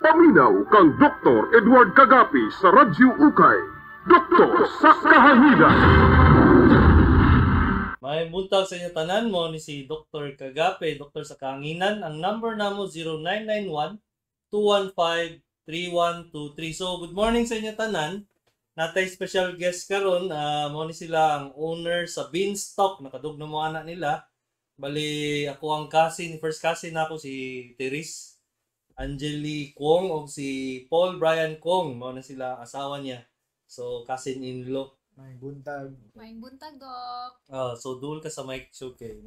Paminaw kang Dr. Edward Kagapi sa Radyo Ukay. Doktor sa Kahanginan. May buntag sa inyo tanan mo ni si Dr. Kagape, Doktor sa Kahanginan. Ang number namo 0991 215 3123. So good morning sa inyo tanan. Natay special guest karon, mo ni sila ang owner sa Beanstalk, nakadugno mo ana nila. Bali ako ang cousin, first cousin nako si Teris Angeli Kwong o si Paul Brian Kwong, mo na sila asawa niya. So cousin-in-law. May buntag. May buntag, Dok. Ah, so duol ka sa mic show kay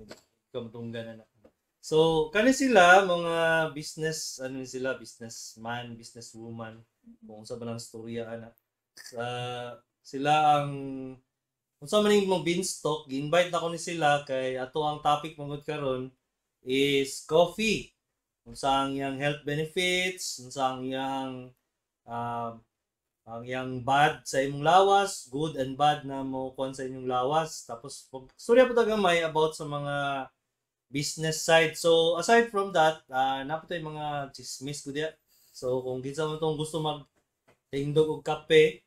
kamtunggan na na. So kani sila mga business ano ni sila, businessman, businesswoman, kung unsa ba nang storya ana. Sa sila ang unsa man ning mga Beanstalk, gi-invite nako ni sila kay ato ang topic mangod karon is coffee. Unsa ang iyang health benefits, unsa ang iyang bad sa imong lawas, good and bad na mo kuan sa inyong lawas. Tapos pag storya po ta gamay about sa mga business side. So aside from that, naa po tay mga chismis ko diya. So kung kinsa man tong gusto mag tindog og kape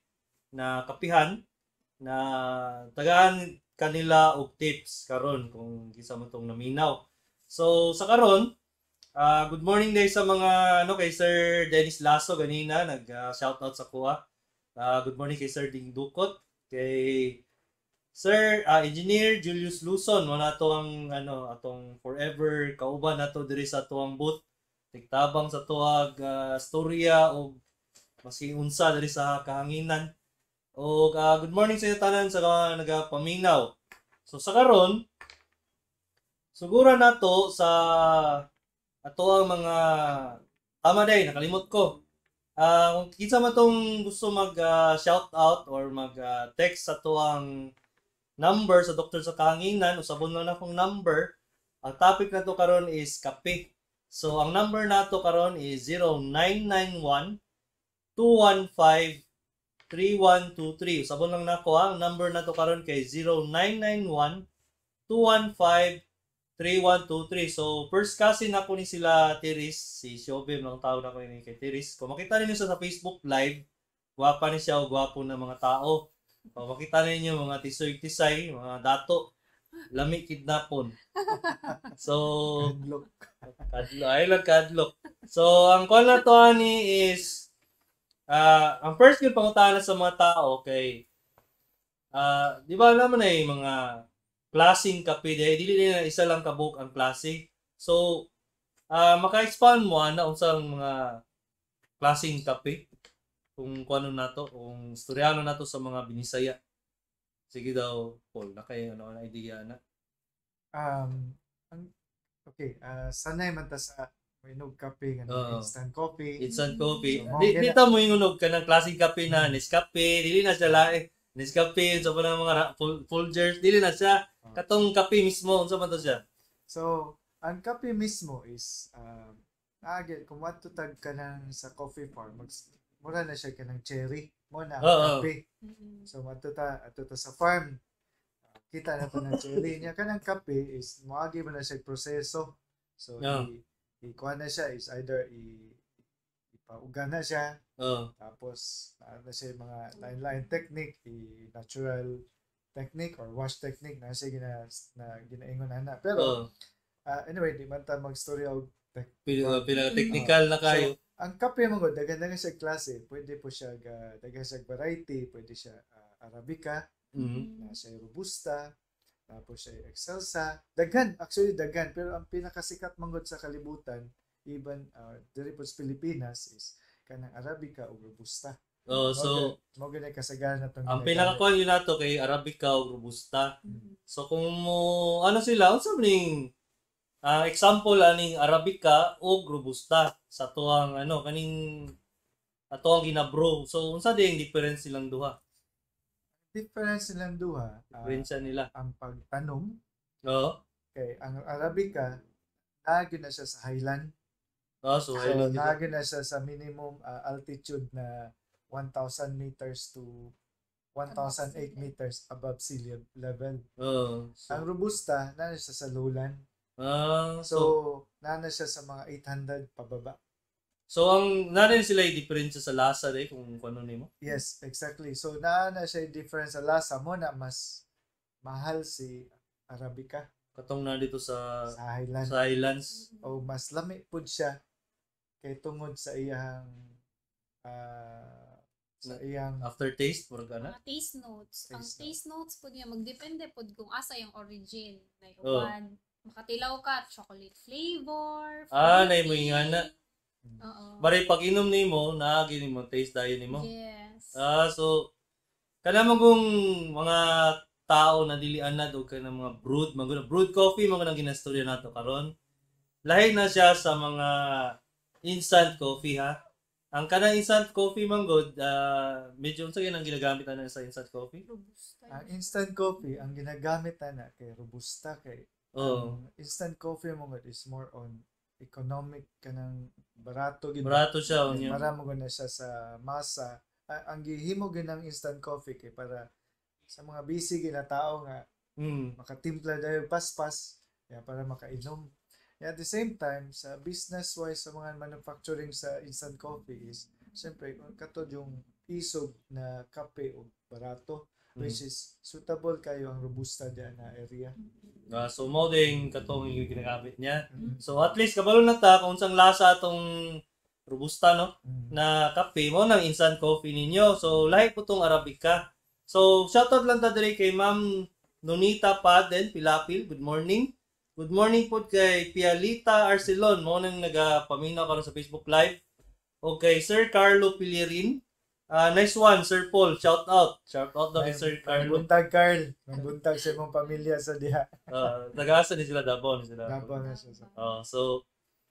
na kapihan na tagaan kanila og tips karon kung kinsa man tong naminaw. So sa karon, good morning day sa mga ano kay Sir Dennis Lasso ganina nag shout out sa kuha. Good morning kay Sir Ding Dukot, kay Sir Engineer Julius Luzon, mo na to ang ano atong forever kauban nato diri sa atuang booth. Tigtabang sa tuag storya og maski unsa diri sa kahanginan. Og good morning sa inyo tanan sa mga nagapaminaw. So sa karon, sugura nato sa ato ang mga tama day nakalimot ko. Kung kinsa man tong gusto mag shout out or mag text sa tuang number sa Doktor sa Kahanginan, usabon lang akong number. Ang topic nato karon is kape. So ang number nato karon is 0991 215 3123. Usabon lang nako ha. Ang number nato karon kay 0991 215 3123. So, first cousin ako ni sila Tiris, si Shobim lang tawag nako ni kay Tiris. Kung makita ninyo siya sa Facebook Live, gwapa ni siya o gwapo na mga tao. Kung makita ninyo mga tisoy-tisay, mga dato, lami kidnapon. So, Look. Kadlok, ay lang kadlok. So, ang call na to ani is ang first yung pangutana sa mga tao kay di ba naman ay mga klaseng kape dahil dili na isa lang kabuk ang klase. So, maka-expound mo ana unsang mga klaseng kape kung kuano nato, kung istoryano nato sa mga Binisaya. Sige daw, Paul, na kay ano na idea na. Ang, okay, sanay man ta sa mainog kape nga instant coffee. Instant coffee. So, mao Di gina- ta mo ingunog ka ng klaseng kape na Nescafe, dili na siya lae. Nescafe, sa pa ng mga Folgers, dili na siya. Katong kape mismo, unsa man to siya? So, ang kape mismo is naagi kung what to tag ka ng sa coffee farm, mag, mura na siya kanang cherry mo na ang kape. So madto ta adto ta sa farm. Kita na to ng cherry niya kanang kape is moagi man na siya proseso. So i ikuha na siya is either i ipauga na siya, tapos na siya yung mga lain-lain technique, i natural technique or wash technique na siya gina na ginaingon ana. Pero anyway, di man ta magstorya og tech. Pila technical na kayo. So, ang kape mo gud daghan daghan siya klase. Pwede po siya daghan siya variety, pwede siya Arabica, na siya Robusta, tapos siya Excelsa. Daghan, actually daghan, pero ang pinakasikat manggod sa kalibutan, even diri po sa Pilipinas is kanang Arabica o Robusta. Oh, so Mo gyud kasagaran na tong ang ginagamit. pinakakuan yun nato kay Arabica o Robusta. So kung mo ano sila, unsa man ning example aning Arabica o Robusta sa tuang ano kaning ato ang ginabrew. So unsa di ang difference silang duha? Difference silang duha, Difference nila. ang pagtanom Oo. Kay ang Arabica naa gyud na siya sa highland. Oh, so, So, highland naa gyud na siya sa minimum altitude na 1,000 meters to 1,008 meters above sea level. Oo. So, Ang Robusta, naa na siya sa lowland. So, So, naa na siya sa mga 800 pababa. So ang naa rin sila diferensya sa lasa de kung ano nimo. Yes, exactly. So naa na siya difference sa lasa mo na mas mahal si Arabica Katong na dito sa sa Highland. Sa Highlands. O mas lami pud siya kay tungod sa iyang aftertaste murag ana. Mga taste notes. Ang Taste taste notes pud niya magdepende pud kung asa yung origin. Like Oh. uban, makatilaw ka chocolate flavor. Ah, naay mo fruity. ingana. Oo. Bari pag inom nimo, naa gini mo taste dayon nimo. Yes. Ah, so kana man kung mga tao na dili anad og kanang mga brewed, mga brewed coffee mga nang ginastorya nato karon. Lahi na siya sa mga instant coffee ha. Ang kanang instant coffee man gud, medyo unsa gyud ang ginagamit ana sa instant coffee? Robusta. Ang instant coffee ang ginagamit na kay robusta kay Oh, ang instant coffee mo gud is more on economic, kanang barato gid. Barato siya unya. Para mo gud na siya sa masa. Ang gihimo gid ng instant coffee kay para sa mga busy gid na tao nga makatimpla dayon paspas ya para makainom. Yeah, at the same time, sa business wise sa mga manufacturing sa instant coffee is siyempre katod yung isog na kape o barato, which is suitable kayo ang robusta diyan na area. Ah, so mo ding katong ginagamit niya. So at least kabalo na ta kung unsang lasa atong robusta, no, na kape mo ng instant coffee ninyo. So lahi po tong Arabica. So shoutout lang ta diri kay Ma'am Nonita Paden Pilapil. Good morning. Good morning po kay Pialita Arcelon mo nang nagapaminaw karon sa Facebook Live. Okay, Sir Carlo Pilirin. Ah, nice one, Sir Paul. Shout out. Shout out daw kay Sir Carlo. Buntag, Carl. Buntag sa imong pamilya sa diha. Tagasa ni sila, Davao ni sila. Davao na siya. Oh, so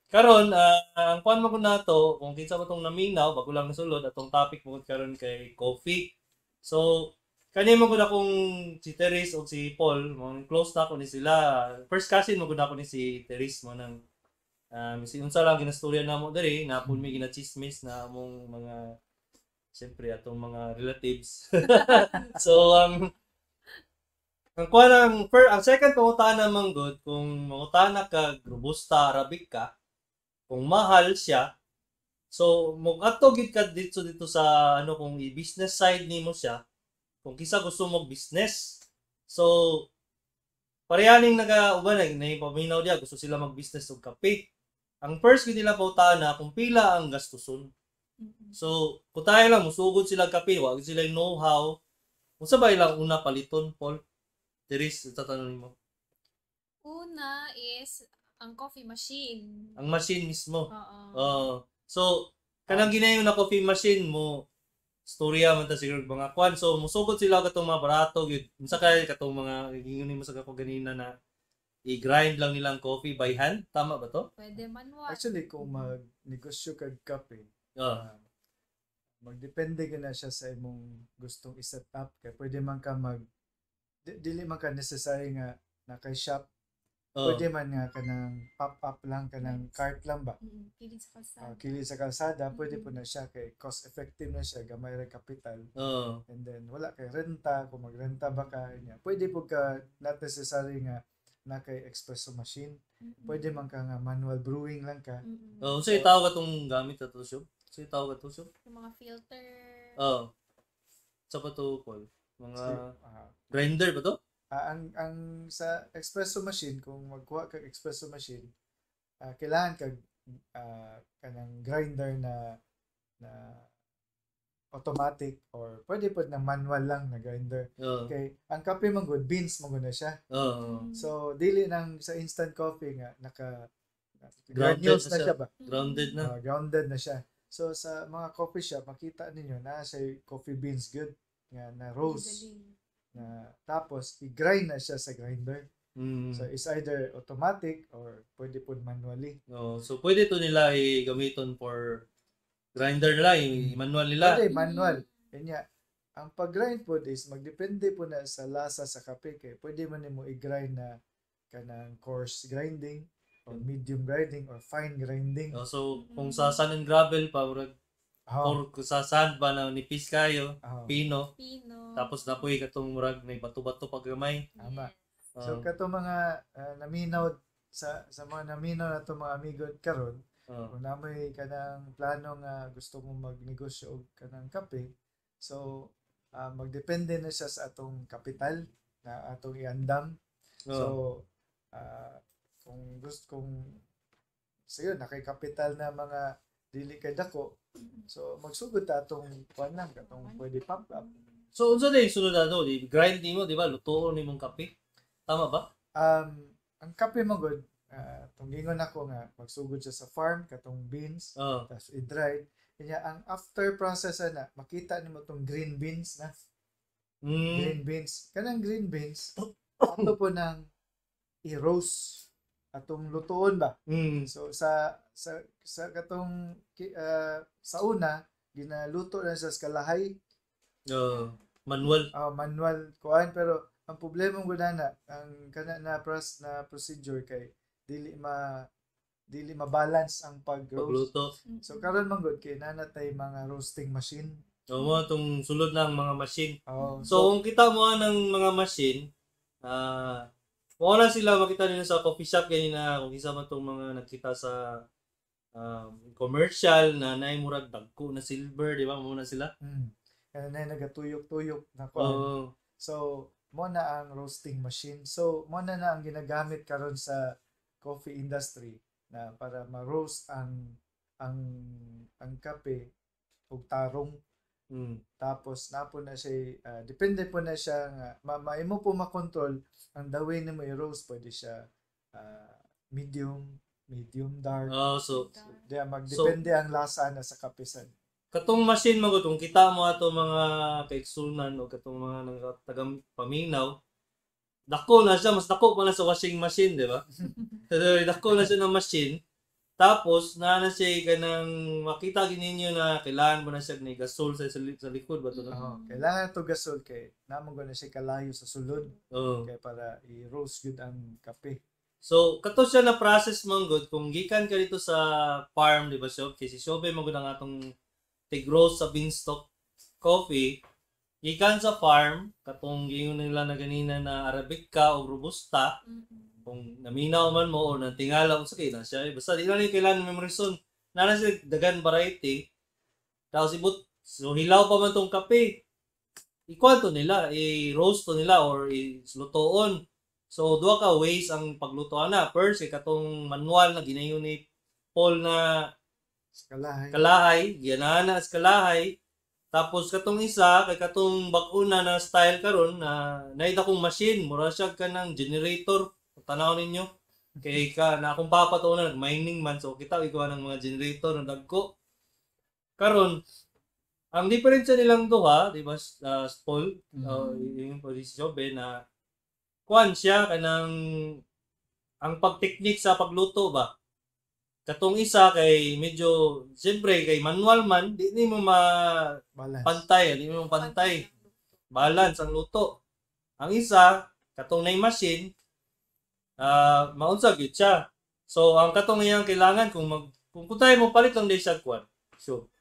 karon ang kuan mo ko nato kung kinsa ba tong naminaw bago lang nasulod atong topic mo karon kay coffee. So kani mo gud akong si Teres o si Paul, mo close na ako ni sila. First cousin mo gud ako ni si Teres mo nang si unsa lang ginastorya namo diri, napon mi ginachismis na among mga siyempre atong mga relatives. So ang kuan ang second pangutana man gud, kung mangutana ka robusta, Arabica, kung mahal siya, so mo-adto gid ka dito dito sa ano kung i-business side nimo siya, kung kinsa gusto mo business. So parehaning naga uban na paminaw diya gusto sila mag-business og kape. Ang first gid nila pangutana kung pila ang gastuson. So kung tayo lang musugod sila kape, wa gid sila know-how. Unsa ba ilang una paliton, Paul? Teres, tatanungin mo. Una is ang coffee machine. Ang machine mismo. Oo. Oo. So, kanang ginayon na coffee machine mo, storya man ta siguro mga kwan. So, musugod sila katong mga barato gyud. Unsa kay katong mga giingon nimo sa ako ganina na i-grind lang nilang coffee by hand, tama ba to? Pwede manual. Actually, kung magnegosyo kag kape, magdepende gyud na siya sa imong gustong i-set up kay pwede man ka mag dili man ka necessary nga na kay shop. Pwede man nga kanang pop-up lang, kanang cart lang ba? Kilid sa kalsada. Kilid sa kalsada, pwede po na siya kay cost effective na siya, gamay ra capital. And then wala kay renta, kung magrenta ba ka niya. Pwede po ka not necessary nga na kay espresso machine. Pwede man ka nga manual brewing lang ka. Oh, unsa itawag atong gamit ato shop? Unsa itawag ato shop? Yung mga filter. Oh. Sa pa to, Paul? Mga grinder ba to? Ang sa espresso machine, kung magkuha kag espresso machine, kailangan kag kanang grinder na na automatic or pwede pod ng manual lang na grinder. Okay, ang kape man gud, beans man gud na siya. So dili nang sa instant coffee nga naka grounded granules na na siya. siya ba? Grounded na. Grounded na siya. So sa mga coffee shop makita ninyo na siya coffee beans good nga na roast Galing. na tapos i-grind na siya sa grinder. So it's either automatic or pwede pod manually. Oh, so pwede to nila i-gamiton for grinder nila, i-manual nila. Pwede manual. Kanya ang pag-grind pod is magdepende po na sa lasa sa kape kay pwede man nimo i-grind na kanang coarse grinding or medium grinding or fine grinding. Oh, so kung sa sand and gravel pa murag or kung sa sand ba na nipis kayo, pino. Pino. Tapos napoy katong murag may bato-bato pag gamay. Tama. Yes. So kato mga naminaw sa mga naminaw na to mga amigo karon, Kung namoy kanang plano nga gusto mo magnegosyo og kanang kape, so magdepende na siya sa atong kapital na atong iandam. So kung gusto kung sige nakay kapital na mga dili kay dako, so magsugod ta atong kuan lang katong pwede pump up. So unsa day sulod ato? Di grind nimo, di ba? Lutoon nimong kape. Tama ba? Ang kape mo gud, tong gingon ako nga magsugod siya sa farm katong beans, tapos i-dry. Kanya ang after process na makita nimo tong green beans na. Green beans. Kanang green beans ato po nang i-roast atong lutuon ba. So sa sa sa katong sa una ginaluto na siya sa kalahay. Manual. Manual kuan, pero ang problema gud ana ang kana na na procedure kay dili ma-balance ang pag-roast. Pagluto. So karon man gud kay nanatay mga roasting machine. So mo tong sulod lang mga machine. Oh, so kung kita mo ng mga machine, mo na sila makita nila sa coffee shop ganina kung isa man tong mga nagkita sa commercial na naay murag dagko na silver, di ba? Mo na sila. Kana na nagatuyok-tuyok na kuan. So mo na ang roasting machine. So mo na ang ginagamit karon sa coffee industry na para ma-roast ang kape ug tarong. Tapos napo na siya, depende po na siya nga maimo po makontrol ang daway nimo i-roast, pwede siya medium dark. So magdepende ang lasa na sa kape sad. Katong machine man gud, kung kita mo ato mga kaigsunan o katong mga taga paminaw, dako na siya, mas dako pa na sa washing machine, di ba? Dako na siya ng machine. Tapos na siya kanang makita gininyo na kailangan mo na siya ni gasol sa likod ba to? No? Kailangan to gasol kay namo na siya kalayo sa sulod. Kay para i-roast gud ang kape. So kato siya na process man gud kung gikan ka dito sa farm, di ba siya? Kay si Shobe man gud ang atong tig-roast sa Beanstalk Coffee. Gikan sa farm, katong giingon nila na ganina na Arabica o Robusta. Kung naminaw man mo o natingala sa kay na siya, basta di na ni kailangan memorison. Na siya dagan variety. Tapos ibot, so hilaw pa man tong kape. Ikuan to nila, i-roast to nila or i-lutoon. So duha ka ways ang pagluto ana. First kay katong manual na ginayon ni Paul na kalahay. Kalahay, gianana sa kalahay. Tapos katong isa kay katong bag-o na style karon na naida kong machine, mura siya kanang generator. Tanaw ninyo kay ka na akong papa to na nag-mining man, so kita ikaw ng mga generator na dagko. Karon ang diferensya nilang duha, di ba, Paul, yung posisyon be na kuan siya kanang ang pagteknik sa pagluto ba. Katong isa kay medyo siyempre kay manual man, di nimo ma pantay, di mo pantay. Balance ang luto. Ang isa katong nay machine, maunsa gyud siya. So ang katong iyang kailangan kung kung tayo mo palit lang day siya kuan. So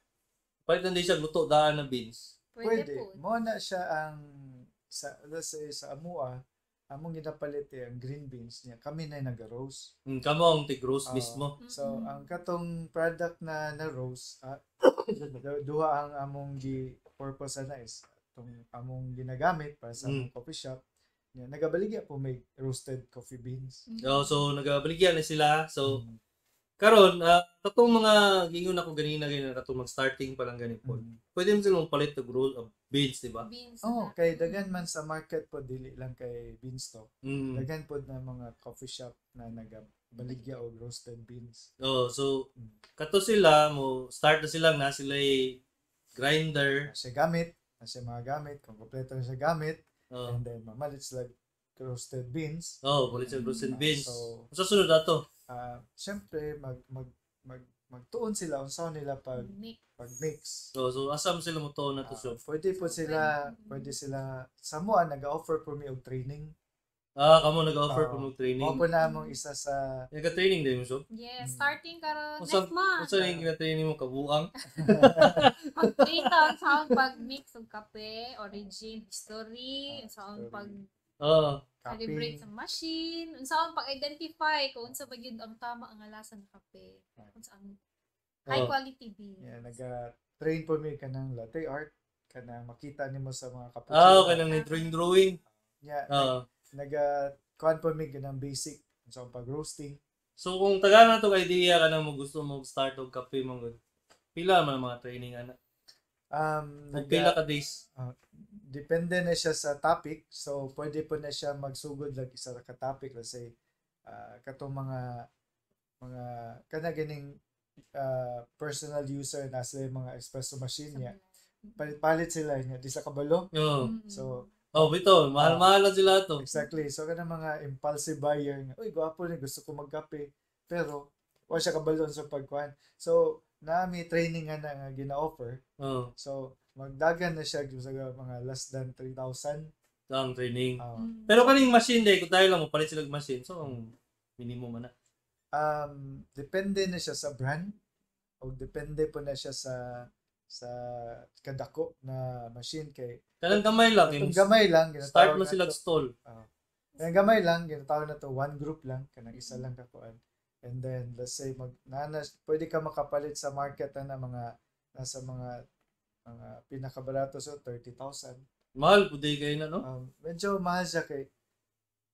palit lang day siya luto daan na beans. Pwede. Mo na siya ang sa let's say sa amua, among ginapalit ang green beans niya. Kami na nag-roast. Kamo ang tig-roast mismo. So ang katong product na na-roast, duha ang among gi purpose na is atong among ginagamit para sa among coffee shop. Nagabaligya po may roasted coffee beans. Oh, so nagabaligya na sila. So karon katong mga gingon ako ganina katong mag-starting pa lang gani po. Pwede mo silang palit og beans, di ba? Beans. Oh, kay dagan man sa market po dili lang kay Beanstalk. Dagan po na mga coffee shop na nagabaligya og roasted beans. Oh, so kato sila mo start na sila na sila grinder. Siya gamit, na siya mga gamit, kung kompleto na siya gamit. And then mamalit sila roasted beans. Oh, malit sila roasted beans. So, sa sunod ato? Siyempre magtuon sila unsa nila pag pag-mix. So asam sila mo tuon na to so. Pwede po sila, pwede sila sa mo nag-offer po mi og training. Kamo nag-offer po og training. Mo po na among isa sa nag-training din mo so. Yes, starting karon next month. Unsa ning gina-training mo kabuang? Pag-train ta sa pag-mix og kape, origin, history, sa pag Oo. Calibrate Cupping. sa machine, unsa ang pag-identify kung unsa ba gyud ang tama nga lasa ng kape. Unsa ang high quality beans. Yeah, naga-train po mi kanang latte art, kanang makita nimo sa mga cappuccino. Ah, okay nang drawing drawing. Yeah, Oo. Naga kuan po mi kanang basic sa pag-roasting. So kung taga na tong idea ka na mo gusto mo start og kape mo gud. Pila man ang mga training ana? Ug pila ka days? Depende na siya sa topic. So pwede po na siya magsugod like isa ra ka topic, let's say katong mga kana ganing personal user na sila yung mga espresso machine niya. Palit-palit sila niya, di sa kabalo. Oo. So Oh, bito, mahal-mahal lang sila to. Exactly. So kana mga impulsive buyer nga, uy, gwapo ni, gusto ko magkape. Pero wa siya kabalo sa pagkuan. So nami training nga na nga gina-offer. Oo. So magdagan na siya sa mga less than 3,000. Ang training. Pero kaning machine day, kung tayo lang mo palit sila og machine, so ang minimum ana. Depende na siya sa brand o depende po na siya sa kadako na machine kay Kanang gamay lang kay katong gamay lang start ginatawag mo na sila to- stall. Kanang gamay lang ginatawag na to one group lang, kanang isa lang kakuan. And then let's say mag nana, pwede ka makapalit sa market na mga nasa mga pinakabarato, so 30,000. Mahal pud day kayo na, no? Medyo mahal siya kay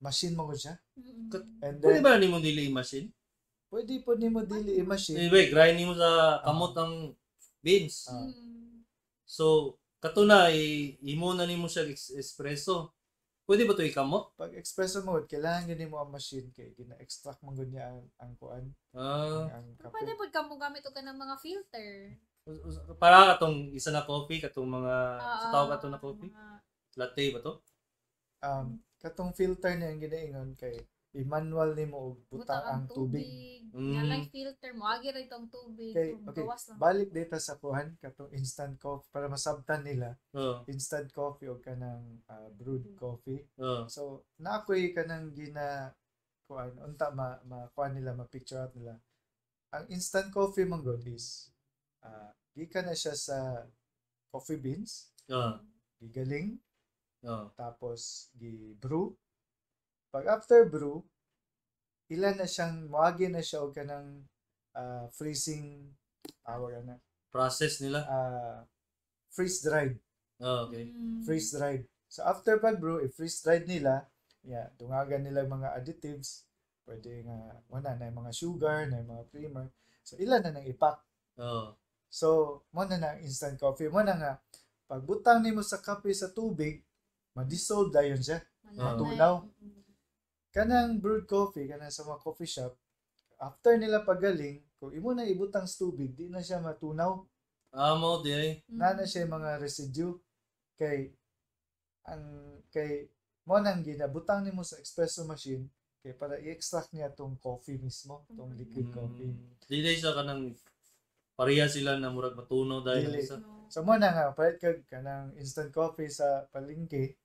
machine mo gud siya. And Pwede then ba nimo dili i-machine? Pwede po nimo dili i-machine. Anyway, grind nimo sa kamot ang beans. So, kato na, imo na nimo siya espresso. Pwede ba to ikamot? Pag espresso mode, kailangan gyud nimo ang machine kay gina-extract man gud niya ang kuan, ang Pero kape. pwede pod ka mo gamit og kanang mga filter. Para katong isa na coffee, katong mga, sa tawag kato na coffee? Mga, Latte ba to? Katong filter niya ang ginaingon kay i-manual nimo og butang ang tubig. Nga lang filter mo, agi ra itong tubig. Kay, So, okay, gawas lang. balik data sa kuan katong instant coffee para masabtan nila, instant coffee o kanang brewed coffee. So na ako'y kanang gina kuan unta ma kuan nila, ma-picture out nila. Ang instant coffee man gud is gikan na siya sa coffee beans, gigaling, tapos gi-brew. Pag after brew, ilan na siyang moagi na siya og kanang freezing tawag ana. Process nila. Freeze dried. Okay. Freeze dried. So after pag brew, i-freeze dried nila, yeah, dungagan nila mga additives, pwede nga wala na yung mga sugar, na yung mga creamer. So ilan na nang ipack. So mo na na ang instant coffee, mo na nga pagbutang nimo sa kape sa tubig, ma-dissolve dayon siya. Matunaw. Kanang brewed coffee, kanang sa mga coffee shop, after nila pagaling, kung imo na ibutang sa tubig, di na siya matunaw. Mo di ay. Na na siya yung mga residue kay ang kay mo nang ginabutang nimo sa espresso machine kay para i-extract niya tong coffee mismo, tong liquid coffee. Di day siya kanang pareha sila na murag matunaw dahil Dili. isa. So mo na nga palit kag kanang instant coffee sa palengke,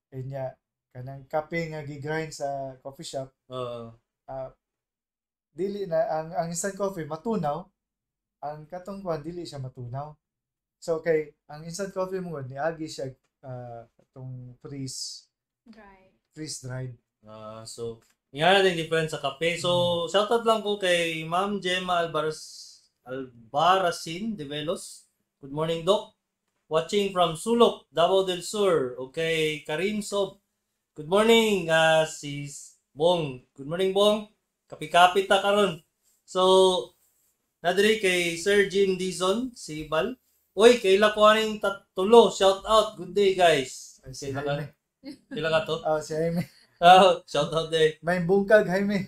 kanya kanang kape nga gi-grind sa coffee shop, dili na ang instant coffee matunaw, ang katong kuan dili siya matunaw. So kay ang instant coffee mo niagi siya katong freeze Dry. Freeze dried. So nga na din difference sa kape. So shoutout lang ko kay Ma'am Gemma Albarracin de Velos. Good morning, Doc. Watching from Sulok, Davao del Sur. Okay, Karim Sob. Good morning, si Bong. Good morning, Bong. Kapi-kapi ta karon. So, nadiri kay Sir Jim Dizon, si Bal. Uy, kaila ko aning tatulo. Shout out. Good day, guys. Ay, si Kaila ka? Jaime. Kaila ka to? Oh, si Jaime. Shout out day. May bungkag, Jaime.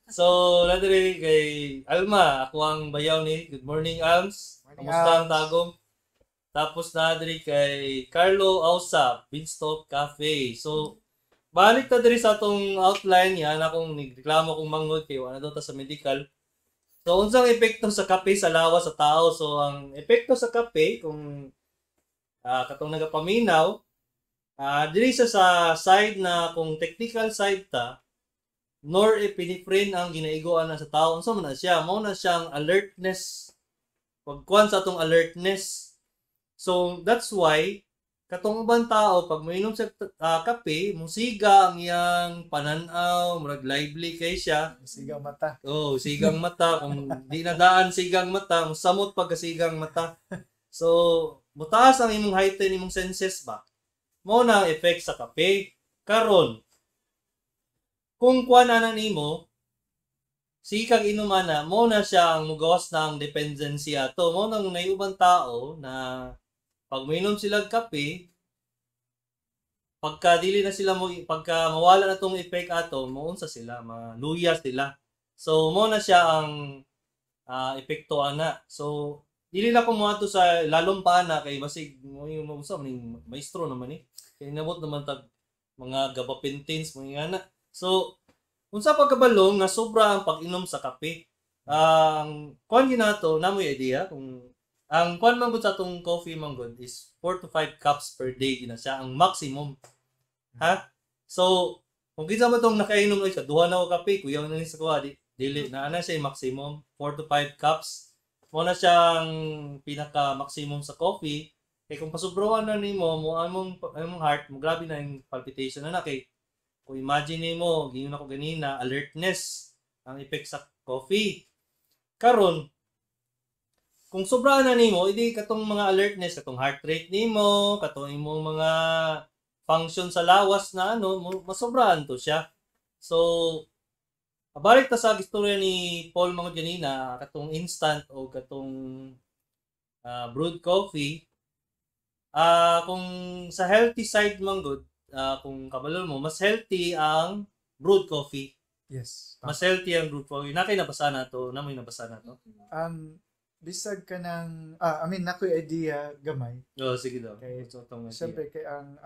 So, nadiri kay Alma, ako ang bayaw ni. Good morning, Alms. Morning, Kamusta ang Alms. tagom? Tapos nadiri kay Carlo Ausa, Beanstalk Cafe. So, balik ta diri sa atong outline yan akong nagreklamo kong manghod kay wala daw ta sa medical. So, unsang epekto sa kape sa lawas sa tao? So, ang epekto sa kape kung katong nagapaminaw, diri siya sa side na kung technical side ta, norepinephrine ang ginaiguan na sa tao. Unsa man na siya? Mao na siyang alertness. Pagkuan sa atong alertness. So, that's why Katong ubang tao pag moinom sa kape, musiga ang iyang panan-aw, murag lively kay siya. Sigang mata. Oh, sigang mata, kung di na daan sigang mata, musamot pagkasigang mata. So, mutaas ang imong heighten imong senses ba? Mao na ang effect sa kape. Karon, kung kuan ana nimo, sige kag inom ana, mo na siya ang mugawas na ang dependency ato. Mao nang nay ubang tao na pag minom sila kape, pagka dili na sila mo, pagka mawala na tong effect ato, mounsa sila, maluya sila. So mo na siya ang epekto ana. So dili na ko moadto sa lalom pa ana kay basig mo yung unsa man maestro naman eh. Kay nabot naman tag mga gabapentins mga ana. So unsa pagkabalong nga sobra ang pag-inom sa kape. Ang kuan ginato namoy idea kung ang kuan man gud sa atong coffee man gud is 4 to 5 cups per day gina siya ang maximum. Ha? So kung kinsa man tong nakainom ay kaduha na ko kape, kuyaw na ni sa kuha, di, dili na ana siya maximum 4 to 5 cups. Mo na siyang pinaka maximum sa coffee. Kay kung pasubroan na nimo mo among among heart, mo grabe na yung palpitation na na kay kung imagine nimo, giingon ako ganina, alertness ang effect sa coffee. Karon, kung sobraan na nimo, idi katong mga alertness, katong heart rate nimo, katong imong mga function sa lawas na ano, masobraan to siya. So, balik ta sa istorya ni Paul mga ganina, katong instant o katong brewed coffee, kung sa healthy side man gud, kung kabalo mo, mas healthy ang brewed coffee. Yes. Mas healthy ang brewed coffee. Nakay nabasa na to, namoy nabasa na to. Bisag ka ng I mean, nakoy idea gamay. Oh, sige daw. Kay, so, siyempre kay ang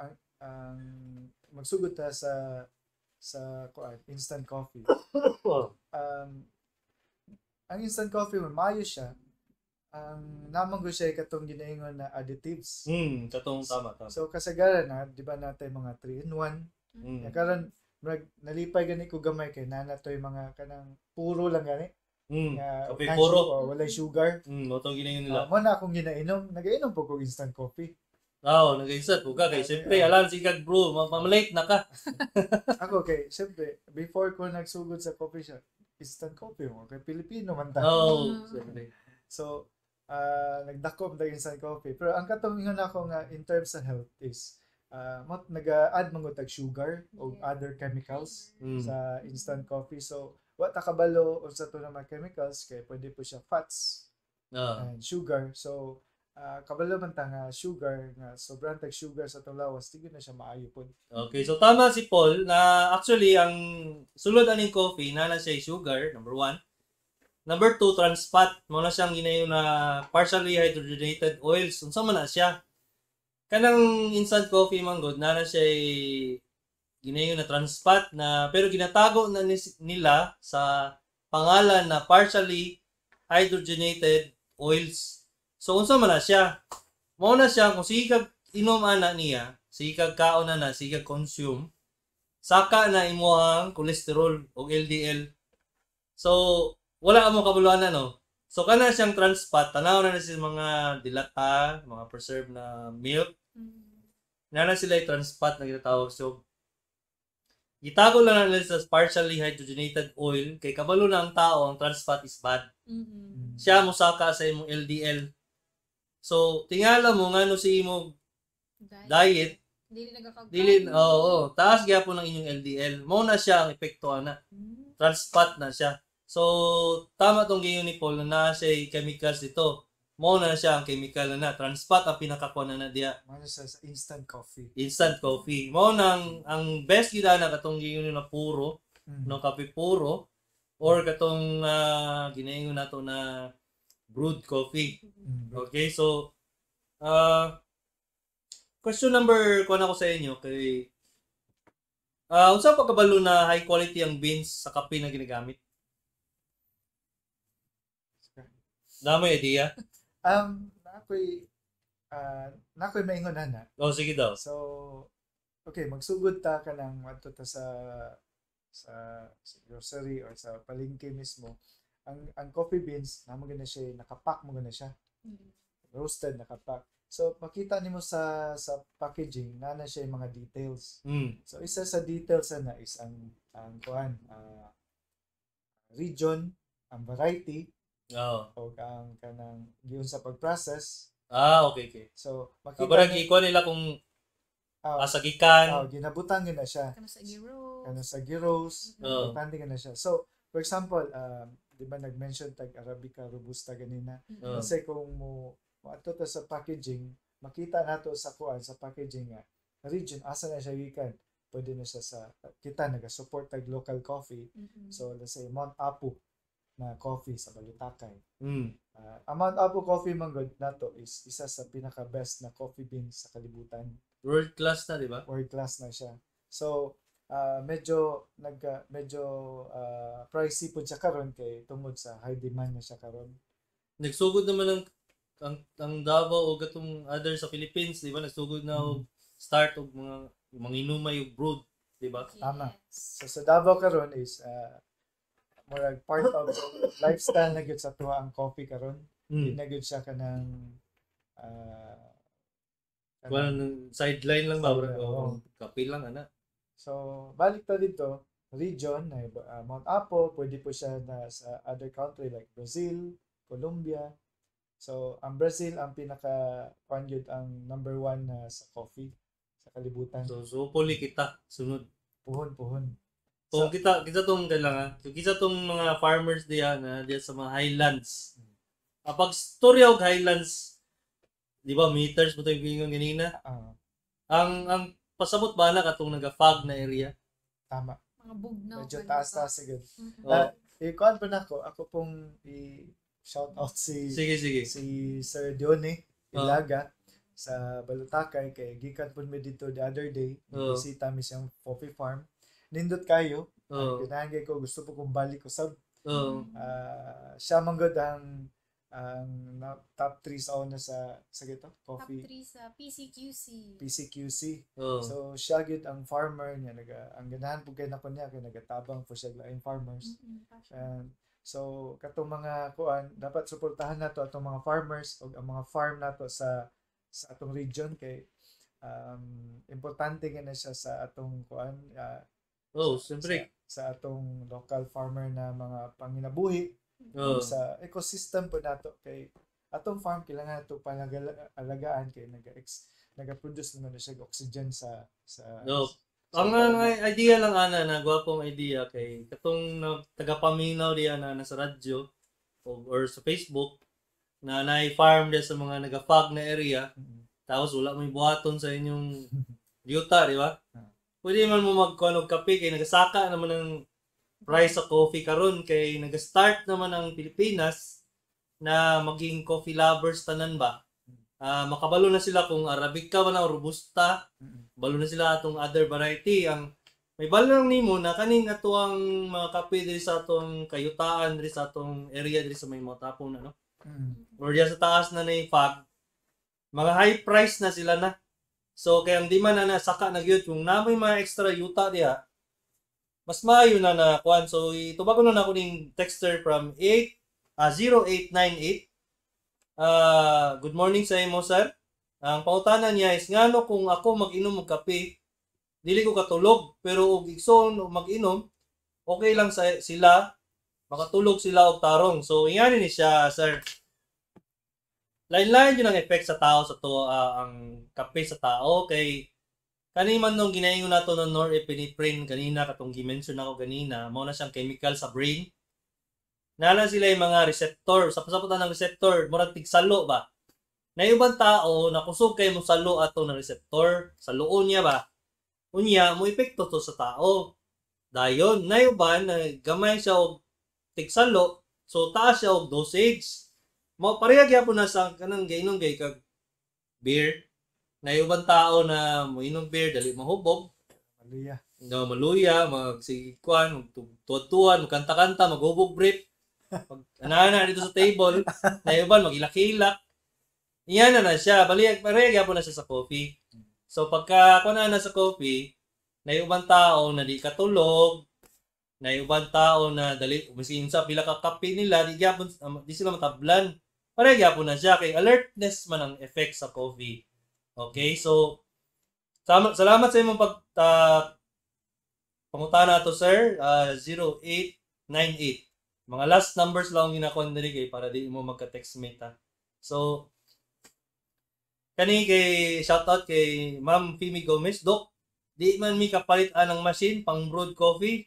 magsugod ta sa kuan instant coffee. Ang instant coffee man maayo siya. Ang namang ko siya katong ginaingon na additives. Katong tama. So kasagaran na, di ba natay mga 3 in 1. Karon murag nalipay gani ko gamay kay nana toy mga kanang puro lang gani. Kape puro, walay sugar. Mo tong ginaingon nila. Mo na akong ginainom, nagainom po ko instant coffee. Oo, nag-instant po ka kay siyempre alam si kag bro, ma-late na ka. Ako kay siyempre before ko nagsugod sa coffee shop, instant coffee mo kay Pilipino man ta. Oo, siyempre. So, nagdako ang instant coffee. Pero ang katong ingon ako nga in terms of health is mo naga-add man gud tag sugar o other chemicals sa instant coffee. So, wa ta kabalo unsa to na mga chemicals kay pwede po siya fats and sugar. So, kabalo man ta nga sugar nga sobrang tag sugar sa atong lawas, di na siya maayo pod. Okay, so tama si Paul na actually ang sulod aning coffee na siya sugar, number 1. Number 2, trans fat. Mo na siyang ginayon na partially hydrogenated oils. Unsa man na siya? Kanang instant coffee man gud na siya ginayon na trans fat na pero ginatago na nila sa pangalan na partially hydrogenated oils. So unsa man na siya? Mao na siya kung sige kag inom ana niya, sige kag kaon ana, sige kag consume, saka na imong cholesterol o LDL. So wala mo kabuluhan no. So kana siyang trans fat, tanaw na sila mga dilata, mga preserved na milk. Na sila yung trans fat na ginatawag. So gitago lang na nila sa partially hydrogenated oil kay kabalo na ang tao ang trans fat is bad. Siya mosaka sa imong LDL. So tingala mo ngano si imong diet dili nagakag. Dili, oo, taas gyapon ang inyong LDL. Mao na siya ang epekto ana. Trans fat na siya. So, tama tong giyon ni Paul na naa siya chemicals dito. Mao na siya ang chemical na trans fat ang pinakakuan na diya. Mao na siya sa instant coffee. Instant coffee. Mao nang ang best gyud ana katong giyon na puro, no kape puro or katong ginaingon nato na brewed coffee. Okay, so question number kuan ako sa inyo kay unsa pa kabalo na high quality ang beans sa kape na ginagamit? Damo idea? Nakoy maingon ana. Oh, sige daw. So, okay, magsugod ta ka nang adto ta sa grocery or sa palengke mismo. Ang coffee beans, namo gina siya nakapack mo gina siya. Roasted nakapack. So makita nimo sa packaging na na siya yung mga details. So isa sa details na is ang kuan, region, ang variety o ang kanang giun sa pag-process. Ah, okay. So makita Parang ikuan nila kung asa gikan. Ginabutang gyud na siya. Kano sa gyros. Kano sa gyros. Importante gyud na siya. So for example, di ba nag-mention tag Arabica Robusta ganina? Kasi kung mo adto ta sa packaging, makita nato sa kuan sa packaging nga region asa na siya gikan. Pwede na siya sa kita naga-support tag local coffee. So let's say Mount Apo na coffee sa Balutakay. Ang Mount Apo coffee man gud nato is isa sa pinaka best na coffee beans sa kalibutan. World class na, di ba? World class na siya. So medyo pricey pud siya karon kay tungod sa high demand na siya karon. Nagsugod naman ang Davao o gatong other sa Philippines, di ba? Nagsugod na og start og mga manginumay og brewed, di ba? Tama. Yes. So sa Davao karon is murag part of lifestyle na gyud sa tuwa ang coffee karon. Di na gyud siya kanang kanang sideline lang ba? Oo. Kape lang ana. So balik ta dito, region na Mount Apo, pwede po siya na sa other country like Brazil, Colombia. So ang Brazil ang pinaka kuan gyud ang number 1 na sa coffee sa kalibutan. So puli kita sunod. Puhon. So, kita tong kailangan. So, kita tong mga farmers diya na diya sa mga highlands. Pag storya og highlands, di ba meters mo tayo bingon ganina? Ang pasabot ba na katong naga-fog na area? Tama. Mga bugnaw. Medyo taas-taas siguro. Oh. Ikuan pa na ako pong i-shout out si Sige. si Sir Dione Ilaga sa Balutakay kay gikan pud mi dito the other day. Bisita mi siyang coffee farm. Nindot kayo. Ganahan kay ko, gusto po kong balik usab. Siya man gud ang top 3 sa una sa gito, coffee. Top 3 sa PCQC. PCQC. So siya gyud ang farmer niya, ang ganahan po kay nako niya kay nagatabang po siya laing farmers. And so katong mga kuan dapat suportahan nato atong mga farmers ug ang mga farm nato sa atong region kay importante gyud na siya sa atong kuan siyempre. Sa atong local farmer na mga panginabuhi. Sa ecosystem po nato kay atong farm kailangan nato alagaan kay naga-produce naman na siya oxygen sa Ang idea lang ana na gwapong idea kay katong tagapaminaw diya na nasa radyo or sa Facebook na naay farm diya sa mga naga-fog na area. Tapos wala may buhaton sa inyong yuta, di ba? Pwede man mo magkuhan og kape kay nagasaka naman ang price sa coffee karon kay naga-start naman ang Pilipinas na maging coffee lovers tanan ba. Makabalo na sila kung Arabica ba na o Robusta, balo na sila atong other variety. Ang may balo lang nimo na kaning ato ang mga kape diri sa atong kayutaan diri sa atong area diri sa may Mount Apo na, no? Or diya sa taas na nay fog, mga high price na sila na. So kaya ang di man na saka na gyud kung na may mga extra yuta diha, mas maayo na na kuan. So itubagon na nako ning texter from 0898. Good morning sa imo, sir. Ang pautana niya is ngano kung ako mag-inom og kape, dili ko katulog, pero og igsoon mag-inom, okay lang sa sila, makatulog sila og tarong. So ingani ni siya, sir. Lain-lain yun ang effect sa tao sa to, ang kape sa tao kay kani man nung ginaingon nato ng norepinephrine kanina katong gi-mention nako ganina, mao na siyang chemical sa brain. Nala sila yung mga receptor, sa pasaputan ng receptor, murag tigsalo ba. Na yung ibang tao nakusog kay mo salo ato ng receptor, saluon niya ba. Unya mo epekto to sa tao. Dayon na yung uban na gamay siya og tigsalo, so taas siya og dosage. Mo pareha gyapon na sa kanang gainom gay kag beer. Na yung ibang tao na moinom beer dali mahubog, Maluya. No, maluya, magsigikuan, magtuwad-tuwan, magkanta-kanta, maghubog brief. Pag anana dito sa table, na yung uban magilak-hilak. Iyan na na siya, bali pareha gyapon na siya sa coffee. So pagka kuan na sa coffee, na yung ubang tao na di katulog, na yung ubang tao na dali bising sa pila ka kape nila, di gyapon di sila matablan. Pareha gyapon na siya kay alertness man ang effect sa coffee. Okay, so salamat sa imong pag pangutana to, sir, 0898. Mga last numbers lang ang ginakuan diri kay para di mo magka-text mate ha. So kani kay shoutout kay Ma'am Fimi Gomez, "Dok, di man mi kapalit anang machine pang brewed coffee.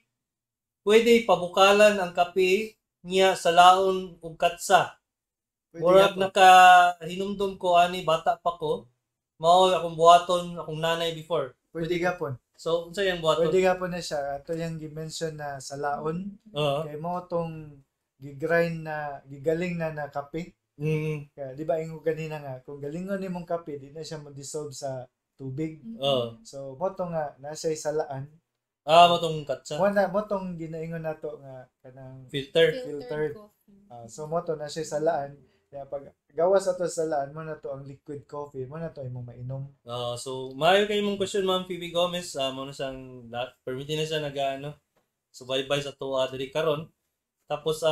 Pwede pabukalan ang kape niya sa laon ug katsa?" Pwede Murag gyapon. Naka hinumdum ko ani bata pa ko. Mao akong buhaton akong nanay before. Pwede gapon. So unsa yang buhaton? Pwede gapon na siya. Ato yung gi-mention na sa laon. Kay mo tong gigrind na, gigaling na na kape. Kaya, di ba ingo ganina nga, kung galingon nimong kape, di na siya mo-dissolve sa tubig. So, mo to nga, nasa salaan. Ah, mo tong katsa. Mo na, mo tong ginaingon nato nga, kanang Filter. Filtered filtered. coffee. Ah, so mo to na siya salaan. Kaya pag gawas ato sa salaan, mo na to ang liquid coffee, mo na to imong mainom. So maayo kay imong question, Ma'am Phoebe Gomez. Mo na siyang permiti na siya nagaano. Subaybay sa tuwa diri karon. Tapos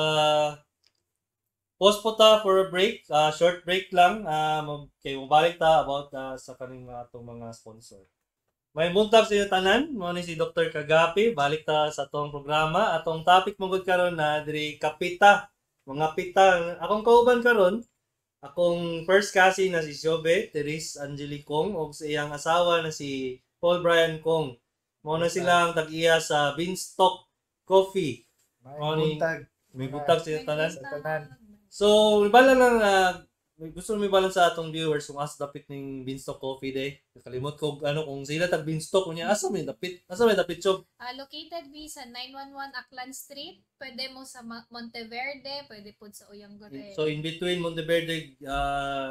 pause po ta for a break, short break lang, kay mobalik ta about sa kaning atong mga sponsor. May buntag sa inyo tanan, mao ni si Dr. Kagapi, balik ta sa atong programa. Atong topic man gud karon na diri kapita, mga pita. Akong kauban karon, akong first cousin na si Jobe Therese Angelicong ug sa iyang asawa na si Paul Brian Kong. Mao na sila ang tag-iya sa Beanstalk Coffee. May Mao ni- buntag. May buntag sa inyo tanan. Sa tanan. So, bala lang na gusto mi balan sa atong viewers kung asa dapit ning Beanstalk Coffee day. Nakalimot ko ano kung sila tag Beanstalk unya asa may dapit? Asa may dapit, Chob? Ah, located mi sa 911 Aklan Street. Pwede mo sa Monteverde, pwede po sa Uyanguren. So in between Monteverde,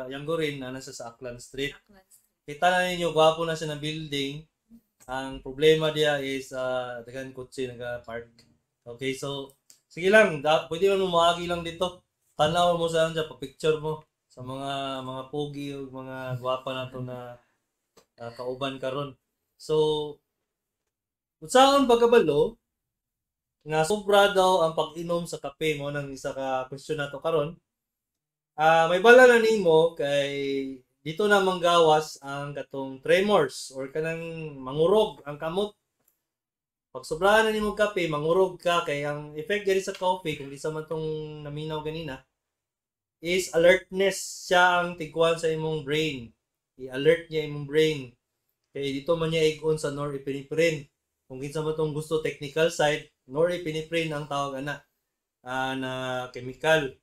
Yangorin na nasa sa Aklan Street. Aklan Street. Kita na ninyo gwapo na siya ng building. Ang problema diya is daghan kotse naga-park. Okay, so sige lang, pwede man mo moagi lang dito. Tanaw mo sa ano pa-picture mo sa mga pogi o mga gwapa nato na kauban karon. So unsaon pagkabalo nga sobra daw ang pag-inom sa kape mo nang isa ka question nato karon. May bala na nimo kay dito na manggawas ang katong tremors or kanang mangurog ang kamot. Pag sobrahan na nimo kape, mangurog ka kay ang effect gani sa coffee, kung di sa man tong naminaw ganina, is alertness siya ang tigwan sa imong brain. I-alert niya imong brain. Kay dito man niya igon sa norepinephrine. Kung kinsa man tong gusto technical side, norepinephrine ang tawag ana na chemical.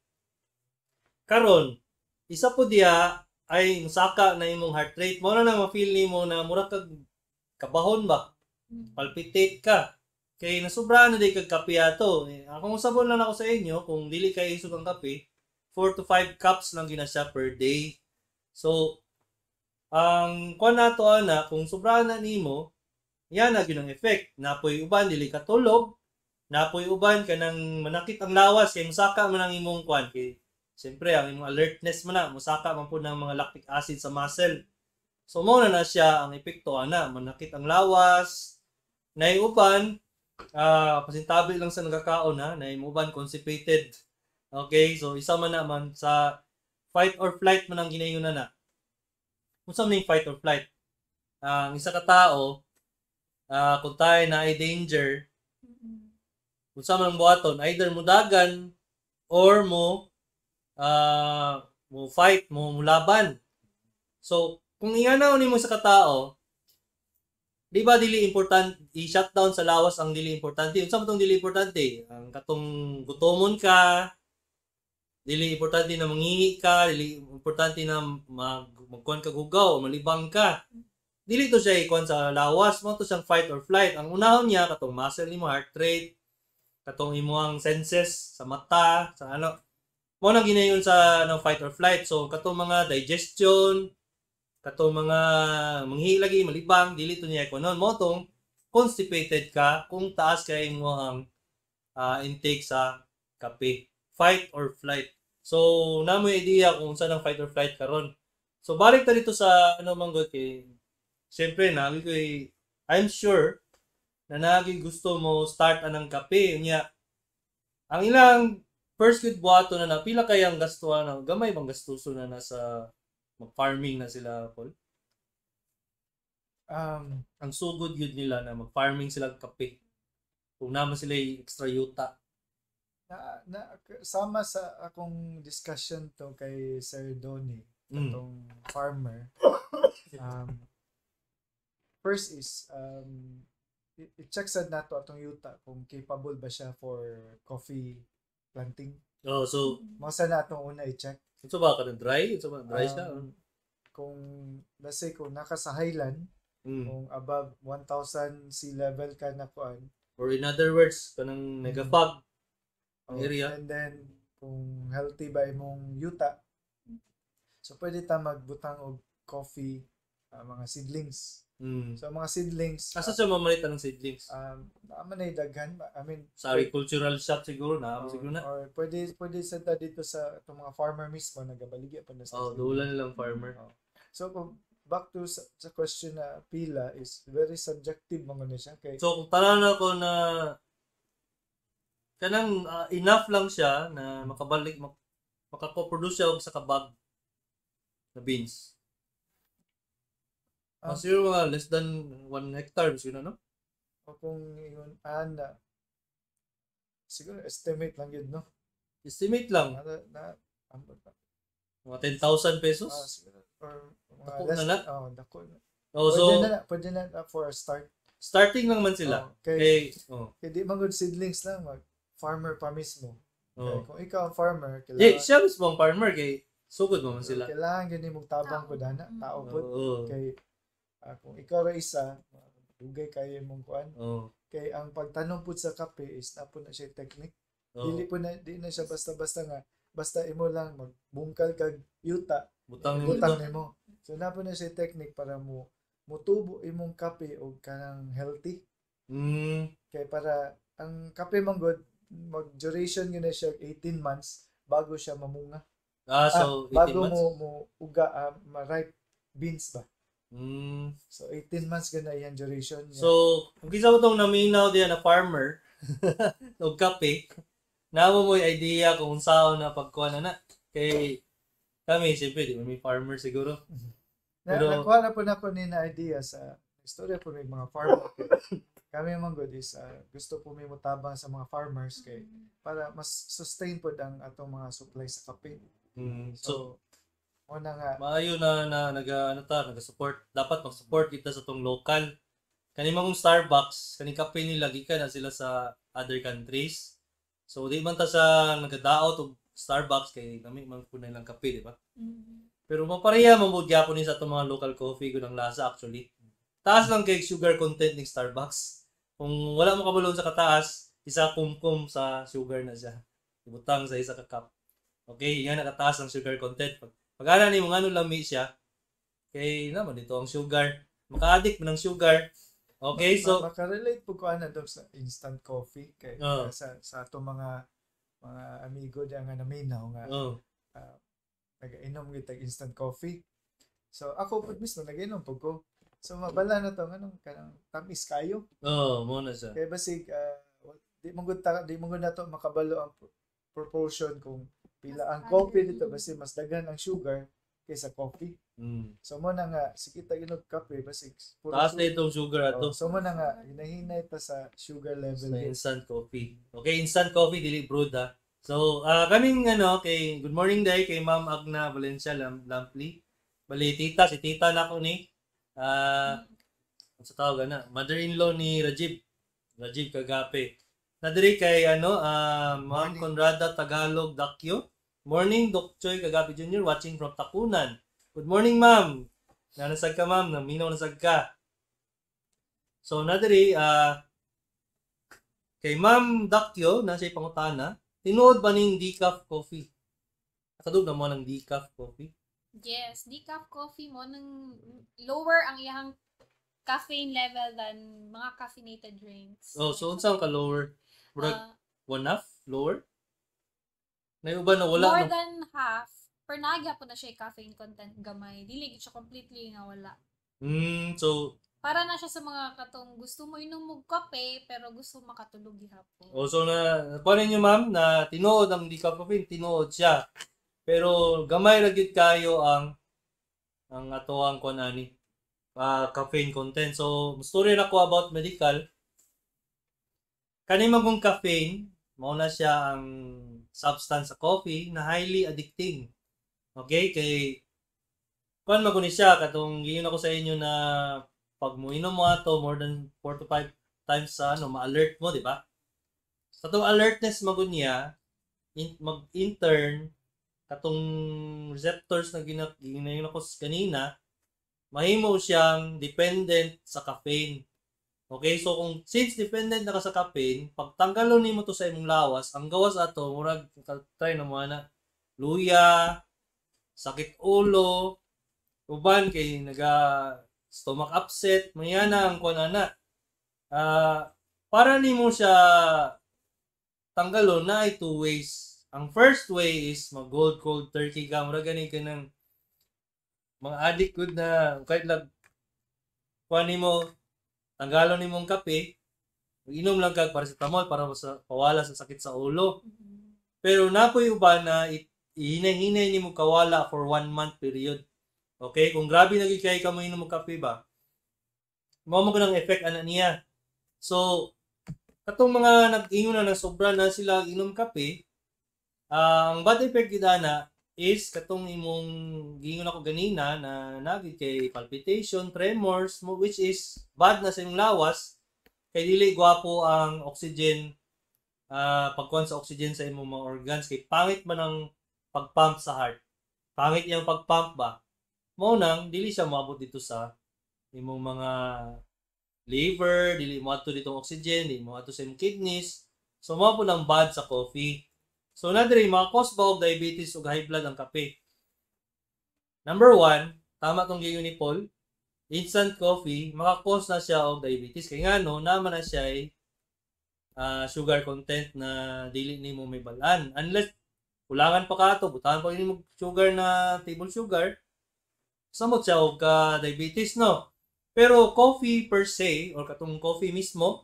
Karon, isa po diya ay musaka na imong heart rate. Mo na nang ma-feel nimo na mura kag kabahon ba? Palpitate ka. Kay nasubrahan na di kag kape ato. Eh, akong usabon lang ako sa inyo, kung dili kay isog ang kape, 4 to 5 cups lang gina siya per day. So, ang kuan nato ana, kung sobrahan na nimo, yan na gyud ang effect. Napoy uban dili ka tulog, napoy uban kanang manakit ang lawas kay musaka man ang imong kuan kay siyempre ang imong alertness man na musaka man pud ng mga lactic acid sa muscle. So mao na na siya ang epekto ana, manakit ang lawas, nay uban pasintabi lang sa nagakaon ha, nay uban constipated. Okay, so isa man naman sa fight or flight man ang ginayon na na. Unsa man yung fight or flight? Ang isa ka tao, kung tayo na ay danger, unsa man ang buhaton, either mudagan or mo mo fight, mo mulaban. So, kung inganaw nimo sa katao, di ba dili important i-shutdown sa lawas ang dili importante? Unsa man tong dili importante? Ang katong gutomon ka, dili importante na mangingi ka, dili importante na magkuan ka hugaw, malibang ka. Dili to siya ikuan sa lawas, mo to siyang fight or flight. Ang unahon niya katong muscle nimo, heart rate, katong imong senses sa mata, sa ano. Mo nang ginayon sa ano, fight or flight. So katong mga digestion, katong mga manghi lagi malibang, dili to niya ikuan. Mo tong constipated ka kung taas kay imo ang intake sa kape. Fight or flight. So, namoy idea kung saan ang fight or flight karon. So, balik ta dito sa ano man gud kay siyempre nagi ko I'm sure na nagi gusto mo start anang kape niya. Ang ilang First good buhato na na pila kayang gastuhan na gamay bang gastuso na nasa mag-farming na sila, Paul? Ang sugod yun nila na mag-farming sila kape. Kung naman sila extra yuta. Na sama sa akong discussion to kay Sir Donnie, katong farmer. First is i-check sad nato atong yuta kung capable ba siya for coffee planting. Oh, so Mao sa na atong una i-check. Ito ba ka dry? Ito ba dry siya? Kung let's say kung naka sa highland, kung above 1,000 sea level ka na kuan. Or in other words, kanang mega fog area. And then kung healthy ba imong yuta. So pwede ta magbutang og coffee mga seedlings. So mga seedlings, asa siya mamalitan ng seedlings? Naman ay daghan, I mean sa agricultural shop siguro na, siguro na. Or pwede sa ta dito sa itong mga farmer mismo nagabaligya pa na sa. Oh, dulan nilang farmer. Oh. So kung back to sa question na pila is very subjective man gud siya kay. So kung tanan ako na kanang enough lang siya na makabalik makako-produce siya og sa kabag na beans. Siguro mga less than 1 hectare siguro, no? O kung yun ana siguro estimate lang yun, no? Estimate lang. Na mga 10,000 pesos? Siguro, or mga dako less, na na? Oh, dako na. Oh, so, pwede na for a start. Starting lang man sila. Oh, kay di man good seedlings lang, mag farmer pa mismo. Oh. Kay, kung ikaw ang farmer, kailangan, eh, siya mismo ang farmer, kay sugod mo man sila. Kailangan gani mong tabang ko dana, tao po. Kay kung ikaw ra isa, dugay kayo mong kuan. Oh. Kay ang pagtanom pud sa kape is na po na siya technique. Oh. Dili po na di na siya basta-basta nga basta imo lang magbungkal kag yuta, butang nimo. So na po na siya technique para mo mutubo imong kape og kanang healthy. Kay para ang kape man gud mag duration gyud na siya 18 months bago siya mamunga. So 18 bago months? mo uga ma-ripe beans ba. So 18 months gana iyang duration niya. So kung kinsa mo tong naminaw diya na farmer og kape, naamo mo'y idea kung unsaon na pagkuha na na. Kay kami siyempre di man may farmer siguro. Pero nakuha na po nako ni na idea sa istorya po may mga farmer. Kami man gud is gusto po mi motabang sa mga farmers kay para mas sustain pod ang atong mga supply sa kape. So una nga maayo na naga ano ta, naga-support. Dapat mag-support kita sa tong local. Kani mong Starbucks, kani kape nila gikan na sila sa other countries. So di man ta sa nagadaot og Starbucks kay nami man pud na ilang kape, di ba? Pero mapareha man gud gyapon ni sa atong mga local coffee gud ang lasa actually. Taas lang kay sugar content ning Starbucks. Kung wala mo kabalon sa kataas, isa kumkum sa sugar na siya. Ibutang sa isa ka cup. Okay, yan nakataas ang sugar content. Pag ana nimo ngano lami siya, kay naman dito ang sugar. Maka-addict man ang sugar. Okay, so makarelate po ko ana dong sa instant coffee kay sa atong mga amigo diya nga naminaw nga nagainom gyud tag instant coffee. So ako pud mismo nagainom pud ko. So mabala na to nganong kanang tamis kayo. Oh, mo na siya. Kay basig di man gud nato makabalo ang proportion kung pila ang coffee dito basi mas daghan ang sugar kaysa coffee. So mo na nga sige ta inog kape basig taas na itong sugar ato. So mo na nga hinahinay ta sa sugar level sa instant coffee. Okay, instant coffee dili brewed ha. So kaming ano kay good morning day kay Ma'am Agna Valencia Lampli. Bali tita si tita nako ni sa tawag ana, mother-in-law ni Rajiv Kagape. Nadiri kay ano Ma'am Conrada Tagalog Dakyo. Morning, Doc Choi Kagape Jr. watching from Tacunan. Good morning, ma'am. Nanasag ka, ma'am. Naminaw nasag ka. So, nadiri, kay Ma'am Dakyo, nasa pangutana, tinuod ba ning decaf coffee? Nakadug na mo ng decaf coffee? Yes, decaf coffee mo nang lower ang iyang caffeine level than mga caffeinated drinks. Oh, so unsang ka lower? Murag one half lower? Naiuban na wala more no? than half. Pero nagya po na siya caffeine content gamay. Dili gid siya completely nga wala. So Para na siya sa mga katong gusto mo inom og kape pero gusto makatulog gihapon. O so na kuha ninyo, ma'am, na tinuod ang decaf coffee, tinuod siya. Pero gamay ra gyud kayo ang atoang kuan ani caffeine content. So story na ko about medical. Kani man kung caffeine, mao na siya ang substance sa coffee na highly addicting. Okay, kay kuan man ni siya katong giingon ako sa inyo na pag moinom mo ato more than 4 to 5 times sa ano, ma-alert mo, di ba? Sa katong alertness magud niya, mag-intern katong receptors na ginayon ako kanina, mahimo siyang dependent sa caffeine. Okay, so kung since dependent na ka sa caffeine, pag tanggalon nimo to sa imong lawas, ang gawas ato murag try na mo ana, luya, sakit ulo, uban kay naga stomach upset, mayana ang kuan ana. Para nimo siya tanggalon na ay two ways. Ang first way is mag gold cold turkey ka, murag gani ka ng mga addict good na kahit lag kuan nimo tanggalon nimong kape, inom lang kag paracetamol para sa pawala sa sakit sa ulo. Pero napoy uban na ihinay-hinay nimo kawala for 1 month period. Okay, kung grabe na gyud kay ka mo inom og kape ba, mao mo ng effect ana niya. So katong mga nag-ingon na sobra na sila inom kape, ang bad effect gid ana is katong imong giingon ako ganina na nagid kay palpitation, tremors, mo, which is bad na sa imong lawas kay dili gwapo ang oxygen, pagkuan sa oxygen sa imong mga organs kay pangit man ang pagpump sa heart. Pangit iyang pagpump ba. Mao nang dili siya moabot dito sa imong mga liver, dili mo adto dito ang oxygen, dili mo adto sa imong kidneys. So mao po lang bad sa coffee. So na diri maka-cause ba og diabetes ug high blood ang kape? Number 1, tama tong giingon ni Paul, instant coffee maka-cause na siya og diabetes kay ngano naman na siya ay sugar content na dili nimo may balan. Unless kulangan pa ka ato, butangan pa nimo sugar na table sugar, samot siya og ka diabetes, no? Pero coffee per se or katong coffee mismo,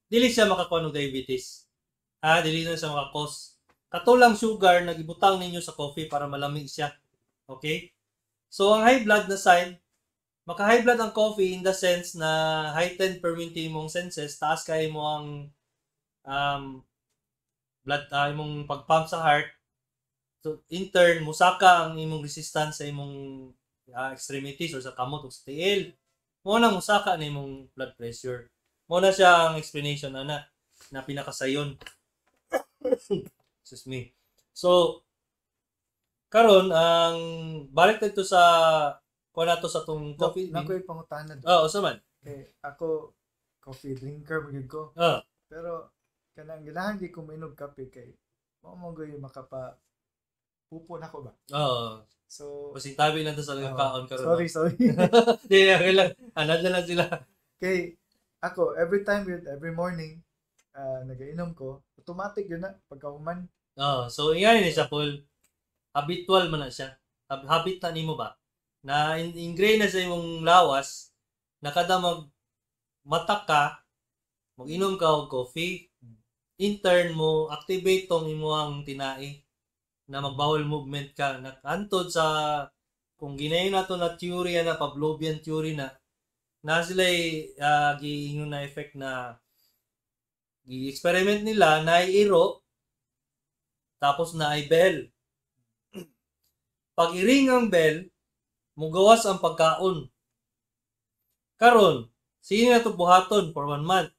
dili siya makakuha og diabetes. Dili na siya makakos. Kato lang sugar na gibutang ninyo sa coffee para malami siya. Okay? So ang high blood na side, maka high blood ang coffee in the sense na heightened permanente imong senses, taas kay mo ang blood, imong pagpump sa heart. So in turn musaka ang imong resistance sa imong extremities or sa kamot o sa tiil. Mo na musaka na imong blood pressure. Mo na siya ang explanation ana na pinakasayon. Excuse me. So karon ang balik dito sa kuha nato sa tong coffee. Nako yung pangutana. Oo, sa man. Kay ako coffee drinker man gyud ko. Pero kanang ganahan gyud ko mainom kape kay mao man gyud makapa pupo nako ba. Oo. So pasintabi lang to sa kaon karon. Sorry, sorry. Di okay lang. Anad na lang sila. Kay ako every time yun, every morning nagainom ko, automatic yun na pagkahuman. So ingani ni siya, Paul. Habitual man na siya. Habit na nimo ba? Na ingrained na sa imong lawas na kada mag mata ka, mag-inom ka og coffee, in turn mo activate tong imong tinai na mag-bowel movement ka. Nakantod sa kung ginayon nato na theory na Pavlovian theory na na sila'y giingon na effect na gi-experiment nila na iro tapos na ay bell. Pag iring ang bell, mugawas ang pagkaon. Karon, sige na to buhaton for 1 month.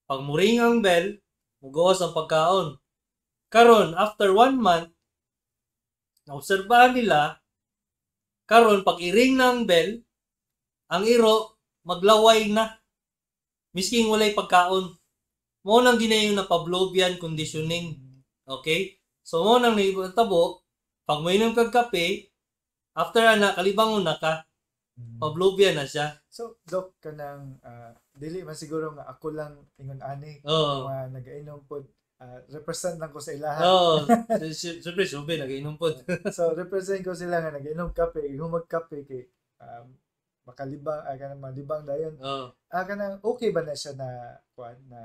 Pag muring ang bell, mugawas ang pagkaon. Karon, after 1 month, naobserbahan nila, karon pag iring na ang bell, ang iro maglaway na. Misking walay pagkaon. Mao nang ginayon na Pavlovian conditioning. Okay? So mao nang nahitabo, pag mainom kag kape, after ana kalibangon na ka. Pavlovian na siya. So doc, kanang dili man siguro nga ako lang ingon ani. Mga nagainom pod, represent lang ko sa ilaha. Oo. Siyempre, sube nagainom pod. So represent ko sila nga nagainom kape, ihumag kape kay makalibang ay kanang malibang dayon. Oh. Ah, kanang okay ba na siya na kuan na?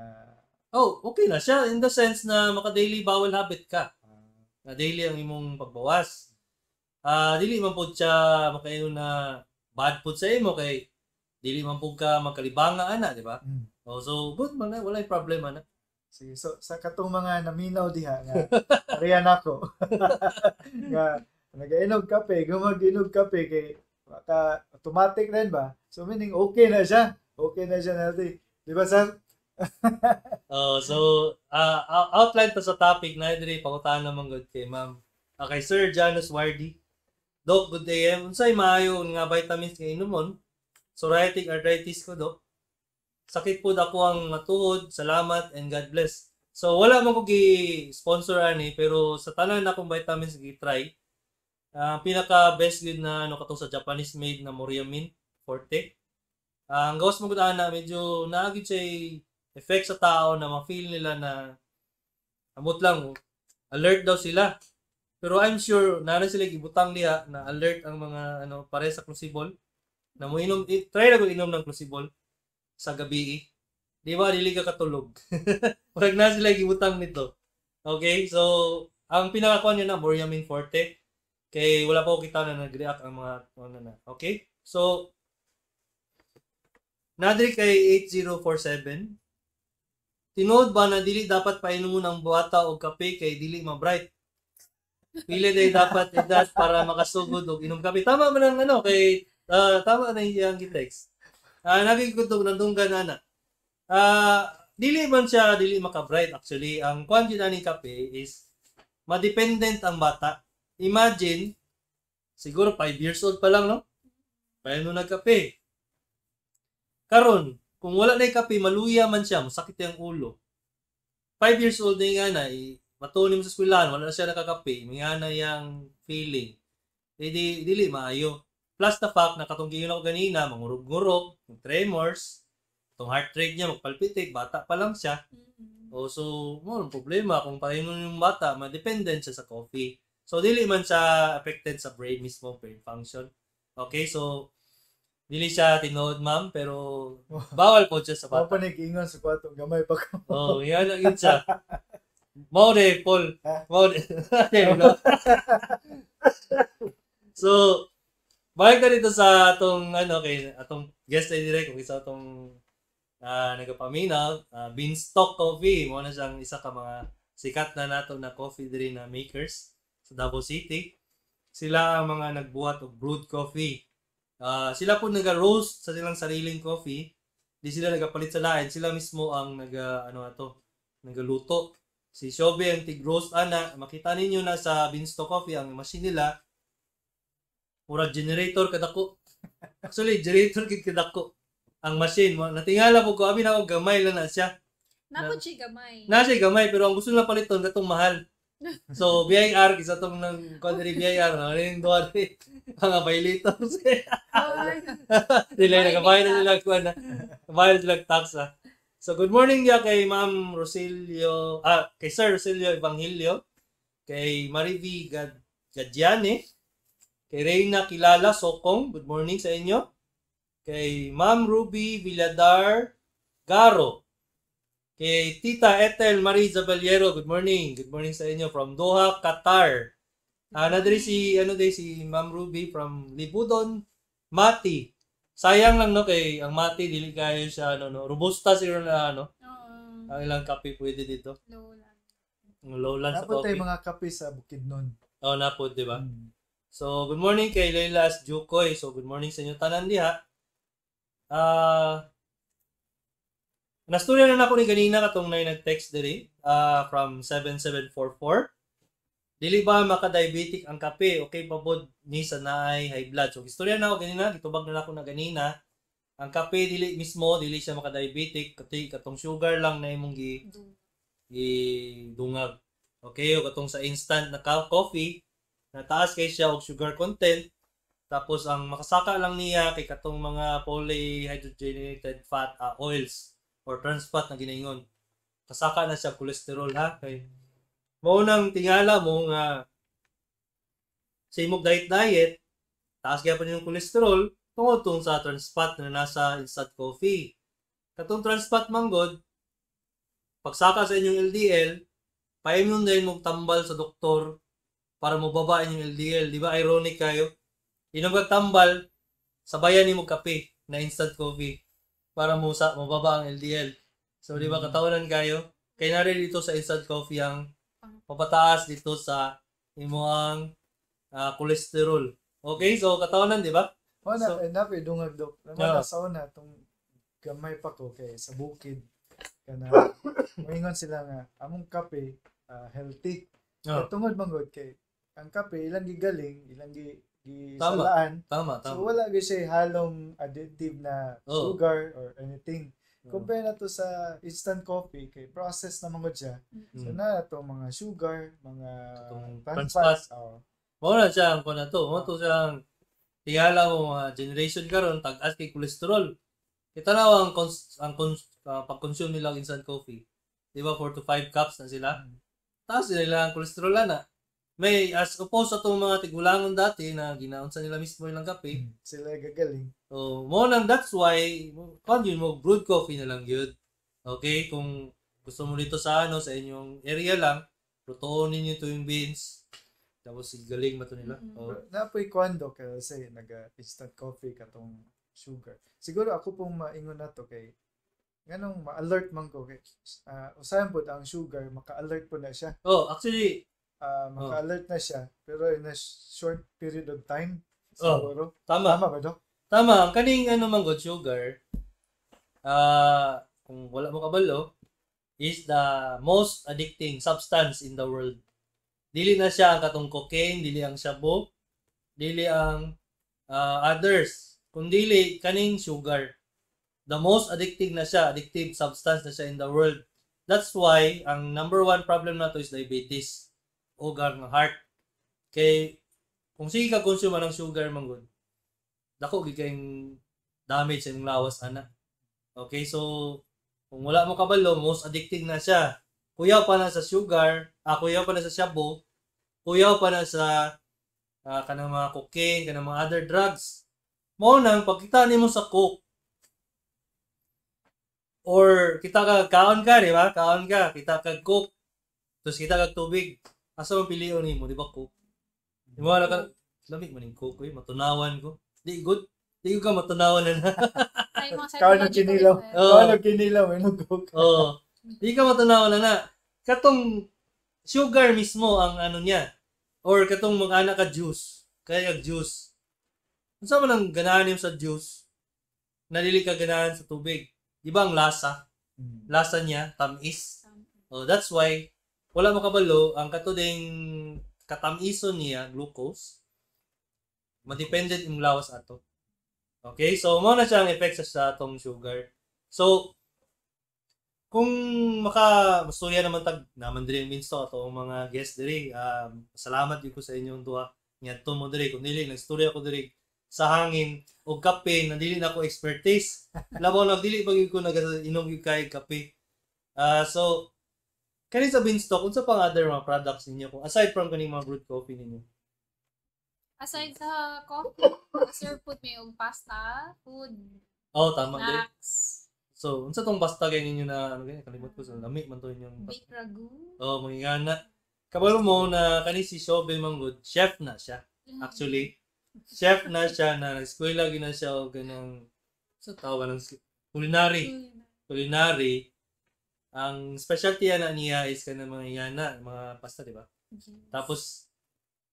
Oh, okay na siya in the sense na maka-daily bowel habit ka. Ah. Na daily ang imong pagbawas. Ah, dili man pud siya makainom na bad food sa imo kay dili man pud ka magkalibanga ana, di ba? Oh, so good man na, walay problema na. Sige, so sa katong mga naminaw diha nga pareha nako nga nagainog kape, gumag-inog kape kay maka automatic rin ba? So meaning okay na siya. Okay na siya healthy. Di ba, sir? Oh, so outline to sa topic na diri pangutahan naman gud kay ma'am. Kay Sir Janus Wardy. Doc, good AM. Unsay maayo nga vitamins nga inumon? Psoriatic arthritis ko, Doc. Sakit pud ako ang matuod. Salamat and God bless. So wala man ko gi-sponsor ani, pero sa tanan akong vitamins gi-try, ang pinaka best gud na ano katong sa Japanese made na Moriamin Forte. Ang gawas mo gud ana, medyo naa gyud siya effect sa tao na ma-feel nila na amot lang alert daw sila. Pero I'm sure naa na sila gibutang diha na alert ang mga ano pare sa Crucible na mo inom, try na ko inom ng Crucible sa gabi. Di ba dili ka katulog? Murag na sila gibutang nito. Okay, so ang pinakakuan niya na Moriamin Forte kay wala pa ko kita na nag-react ang mga ano na. Okay? So nadri kay 8047. Tinuod ba na dili dapat painomon ang bata og kape kay dili ma-bright? Pili day dapat edad para makasugod og inom kape. Tama man ang ano kay tama na iyang gi-text. Naging kutog nandunggan ana. Dili man siya dili maka-bright actually. Ang kuan gyud ani kape is madependent ang bata. Imagine siguro 5 years old pa lang, no? Painom nagkape. Karon, kung wala na kape, maluya man siya, masakit yung ulo. 5 years old na yung ana, matuon mo sa eskwelahan, wala na siya nakakape, may ana yang feeling. Eh di, dili maayo. Plus the fact na katong giingon ako ganina, mangurog-ngurog, tremors, itong heart rate niya magpalpitate, bata pa lang siya. O so, mo ang problema kung painom yung bata, ma-dependent siya sa coffee. So dili man siya affected sa brain mismo, brain function. Okay, so dili siya tinuod, ma'am, pero bawal po siya sa Mao bata. pa ni giingon sa kwatong gamay pa ko. Oh, yan lang yun siya. Mao de, Paul. Ha? Mao de. No? So, balik na dito sa atong ano kay atong guest ay direct kung isa atong nagapaminaw, Beanstalk Coffee. Mao na siyang isa ka mga sikat na nato na coffee diri na makers sa Davao City. Sila ang mga nagbuhat og brewed coffee. Sila po naga-roast sa silang sariling coffee. Di sila nagapalit sa lain. Sila mismo ang naga ano ato, nagaluto. Si Shobe ang tig-roast ana. Makita ninyo na sa Beanstalk Coffee ang machine nila. Murag generator kadako. Actually, generator kid kadako ang machine. Natingala po ko, abi na ako gamay lang na siya. Napod siya gamay. Na siya gamay, pero ang gusto nila paliton katong mahal. So, BIR, isa tong ng country BIR, no? Ano yung duwa rin? Mga violators. Dili, nagabayad na sila, kuwan na. Nagabayad sila tax, ah. So, good morning niya kay Ma'am Rosilio, kay Sir Rosilio Evangelio, kay Marivi Gadiane, kay Reyna Kilala Sokong, good morning sa inyo, kay Ma'am Ruby Villadar Garo, kay Tita Ethel Marie Zaballero, good morning. Good morning sa inyo from Doha, Qatar. Nadiri si ano day si Ma'am Ruby from Libudon, Mati. Sayang lang no kay ang Mati dili kayo siya ano no. Robusta siguro na ano. Ang ilang kape pwede dito. Lowland. Ang lowland sa Napod coffee. tayo mga kape sa Bukidnon. Oh, napod, di ba? So, good morning kay Leila S. Jukoy. So, good morning sa inyo tanan diha. Nasturya na nako ni ganina katong nay nag-text diri from 7744. Dili ba maka-diabetic ang kape? Okay pa pod ni sa naay high blood. So istorya na ako ganina, gitubag na nako na ganina. Ang kape dili mismo dili siya maka-diabetic kati katong sugar lang na imong gi gidungag. Okay, o katong sa instant na coffee, nataas kay siya og sugar content. Tapos ang makasaka lang niya kay katong mga polyhydrogenated fat oils or trans fat na ginaingon. Kasaka na siya cholesterol ha kay mao nang tingala mo nga sa imong diet diet taas gyapon yung cholesterol Tungod tong sa trans fat na nasa instant coffee. Katong trans fat manggod, pagsaka sa inyong LDL, paimnon din mong tambal sa doktor para mobaba inyong LDL. Di ba ironic kayo? Inom kag tambal, sabayan nimo kape na instant coffee para mo sa mababa ang LDL. So di ba katawanan kayo? Kay nari dito sa instant coffee ang papataas dito sa imong cholesterol. Okay, so katawanan, di ba? Mo na So- so, na dungag dok. Mo na sa una tong gamay pa ko kay sa bukid kana moingon sila nga among kape healthy. Oh. Kay tungod man gud kay ang kape ilang gigaling, ilang gi Tama. gisalaan. Tama, tama. So wala gyud siya halong additive na Oo. sugar or anything. Oo. Compare na to sa instant coffee kay process na man gud siya. So na to mga sugar, mga Itong trans trans fat. fats. Oo. Mao na siya ang kuan na to. Mao to siyang tingala mo mga generation karon tag-as kay cholesterol. Kita na ang cons, ang cons, pag-consume nila og instant coffee. Di ba 4 to 5 cups na sila? Taas nila ang cholesterol na. May as opposed sa itong mga tigulangon dati na ginaunsa nila mismo ilang kape. Sila gagaling. So, mo nang that's why kuan yun mo brewed coffee na lang yun. Okay, kung gusto mo dito sa ano sa inyong area lang, lutoon ninyo to yung beans. Tapos galing ba to nila? Oh. Napoy kuan do kay say naga instant coffee katong sugar. Siguro ako pong maingon na to kay nganong ma-alert man ko kay usahan pod ang sugar maka-alert po na siya. Oh, actually, Maka-alert na siya pero in a short period of time Oh. siguro. Tama. Tama ba dok? Tama, ang kaning ano man god sugar, kung wala mo kabalo, is the most addicting substance in the world. Dili na siya ang katong cocaine, dili ang shabu, dili ang others, kundili kaning sugar. The most addicting na siya, addictive substance na siya in the world. That's why ang number one problem nato is diabetes o ang heart. Kay kung sige ka consume ng sugar man gud, dako gid kayong damage sa imong lawas ana. Okay, so kung wala mo kabalo, most addicting na siya. Kuyaw pa na sa sugar, kuyaw pa na sa shabu, kuyaw pa na sa kanang mga cocaine, kanang mga other drugs. Mao nang pagkita nimo sa coke or kita ka kaon ka, di ba? Kaon ka, kita ka coke, tapos kita ka tubig. Asa man pilion nimo, di ba coke? Di mo wala ka lamig man ning coke, oy, matunawan ko. Di good. Di ko ka matunawan na. Ay, mga Kaon og psychological kinilaw. effect. Oo. Kaon og kinilaw inog coke. Oo. Di ka matunawan na na. Katong sugar mismo ang ano niya. Or katong mag-ana ka juice. Kaya kag juice. Unsa man ang ganahan nimo sa juice? Nadili ka ganahan sa tubig. Di ba ang lasa? Lasa niya, tamis. Oh, that's why wala mo kabalo ang kato ding katamison niya, glucose, madependent yung lawas ato. Okay? So, mao na siya ang effect sa atong sugar. So, kung maka mastorya naman tag naman diri ang minsto ato ang mga guest diri, salamat gyud ko sa inyong duha ngadto mo diri. Kung dili nagstorya ko diri sa hangin og kape na dili na ko expertise, labaw na dili pa gyud ko nagainom gyud kay kape. So kani sa Beanstalk, unsa pang other mga products ninyo kung aside from kaning mga brewed coffee ninyo? Aside sa coffee, serve food may og pasta, food, Oh, tama di. snacks, So, unsa tong pasta kay ninyo na ano gani kalimot ko sa lami man to inyong pasta. baked ragu. Oh, mangingana. Kabalo mo na kani si Shobe Manggod, chef na siya. Actually, chef na siya na nag-eskwela gyud na siya og ganang sa tawag ng culinary. Culinary. Ang specialty na niya is kanang mga ingana, mga pasta, di ba? Yes. Tapos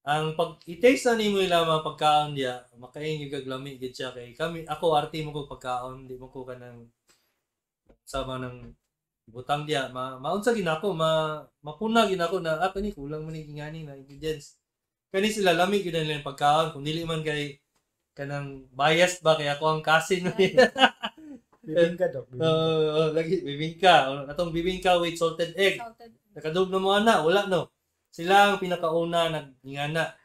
ang pag i-taste na nimo ila mga pagkaon diya, makain gyud kag lami gyud siya kay kami ako arte mo ko pagkaon, di mo ko kanang sama ng butang diya, maunsa gid nako, mapuna gid nako na kani kulang man ni ngani na ingredients. Kani sila lami gyud na nila yung pagkaon kung dili man kay kanang biased ba kay ako ang cousin. Bibingka dok. Bibingka. Lagi bibingka, atong bibingka with salted egg. Salted. Nakadug na mo ana, wala no. Sila ang pinakauna nagngana.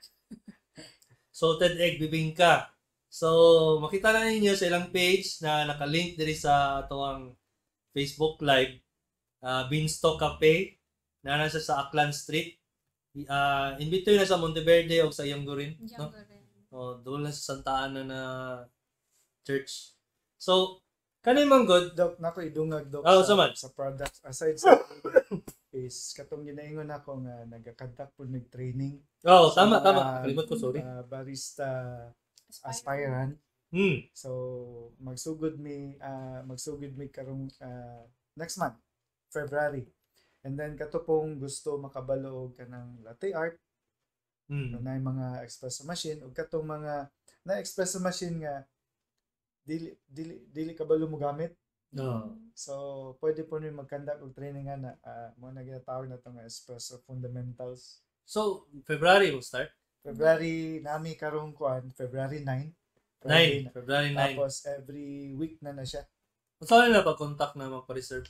Salted egg bibingka. So, makita na ninyo sa ilang page na nakalink diri sa atoang Facebook Live, Beanstalk Cafe, na nasa sa Aklan Street. In between na sa Monteverde o sa Yanggurin, no? Jamboree. O, doon lang sa Santa Ana na church. So kani man good. Dok, nako idungag, Dok, Oh, sa, sa man? Sa products. Aside sa is katong ginaingon ako nga nagakandak po mig training Oh, sa tama mga, tama. Kalimot ko, sorry. Barista aspirant. So magsugod mi karong next month, February. And then kato pong gusto makabalo og kanang latte art, na mga espresso machine ug katong mga na espresso machine nga dili dili dili kabalo mo gamit. Oh. So pwede po ni mag-conduct og training nga na mo na ginatawag na nga espresso fundamentals. So February mo start? February nami karong kuan, February 9. Friday 9, na. February 9. Tapos every week na na siya. Unsa na pag-contact na magpa-reserve?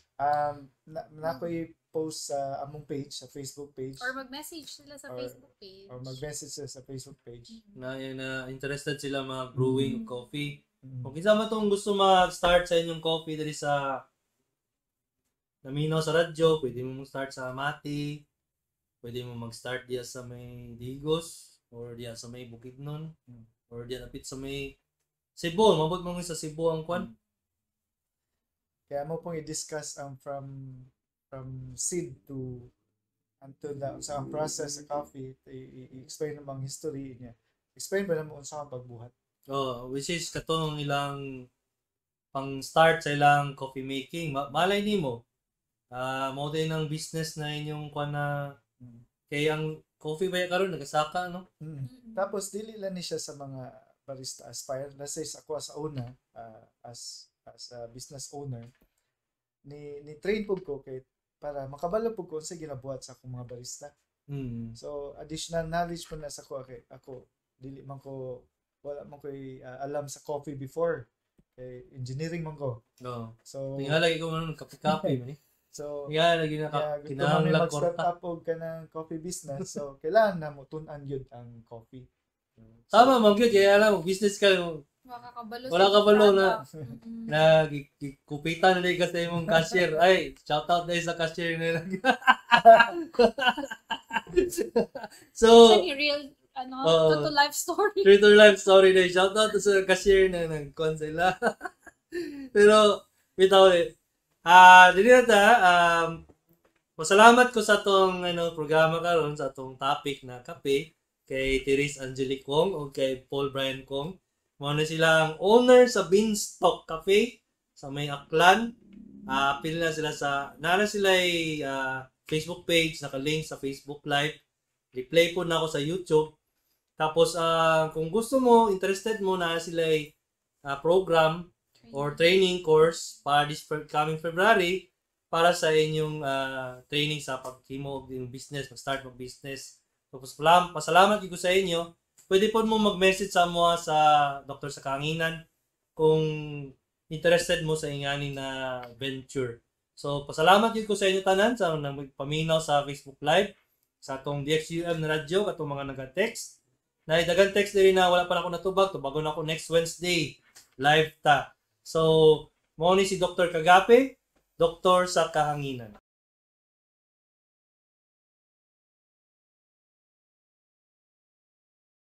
Na ko i-post sa among page, sa Facebook page. Or mag-message sila sa Facebook page. Or mag-message sila sa Facebook page. Na na interested sila mag brewing coffee. Kung kinsa man tong gusto mag-start sa inyong coffee diri sa naminaw sa radyo, pwede mo mag-start sa Mati, pwede mo mag-start diya sa may Digos, or diya sa may Bukidnon, or diya napit sa may Cebu. Mabot mo sa Cebu ang kwan. Kaya mo pong i-discuss ang from seed to until the sa ang process sa coffee, i-explain mo ang history niya. Explain ba namo unsa ang pagbuhat? Oh, which is katong ilang pang start sa ilang coffee making. Malay nimo. Mao din ang business na inyong kwan na kay ang coffee ba karon nagasaka, no? Tapos dili lang ni siya sa mga barista aspire. Let's say sa ako sa una as a business owner ni train pud ko kay para makabalo pud ko unsa ginabuhat sa akong mga barista. So additional knowledge po na sa ko kay ako dili man ko wala man ko'y alam sa coffee before kay engineering man ko. Oh. So Tingala ko man kape-kape man eh. So Tingala lagi na kaya gusto man mi kinahanglan mag-start korta. up og kanang coffee business. So kailangan na mo tun-an gyud ang coffee. Tama man gyud kaya alam mo business ka Wala ka kabalo Wala sa ka kabalo na- product. Na kupitan na ka sa imong cashier. Ay, shout out na sa cashier nila. So, Siya ni real, ano, Oo. true to life story. True to life story na. Shout out sa cashier na nag-con sila. Pero, bitaw eh. Dili na ta, masalamat ko sa atong ano, programa karon sa atong topic na kape kay Therese Angelique Wong o kay Paul Brian Kong. Mao na sila ang owner sa Beanstalk Cafe sa may Aklan. Pili na sila sa nara sila ay, Facebook page, naka-link sa Facebook Live. Replay po na ako sa YouTube. Tapos kung gusto mo, interested mo na sila ay, program or training course para this coming February para sa inyong training sa paghimo og inyong business, mag-start mag business. Tapos pasalamat gyud ko sa inyo. Pwede po mo mag-message sa mo sa Dr. sa Kahanginan kung interested mo sa ingani na venture. So pasalamat gyud ko sa inyo tanan sa nagpaminaw sa Facebook Live, sa atong DXUM na radyo, katong mga naga-text. Na dagan text diri na wala pa na ako natubag, tubagon ako next Wednesday live ta. So, mao ni si Dr. Kagape, Doktor sa Kahanginan.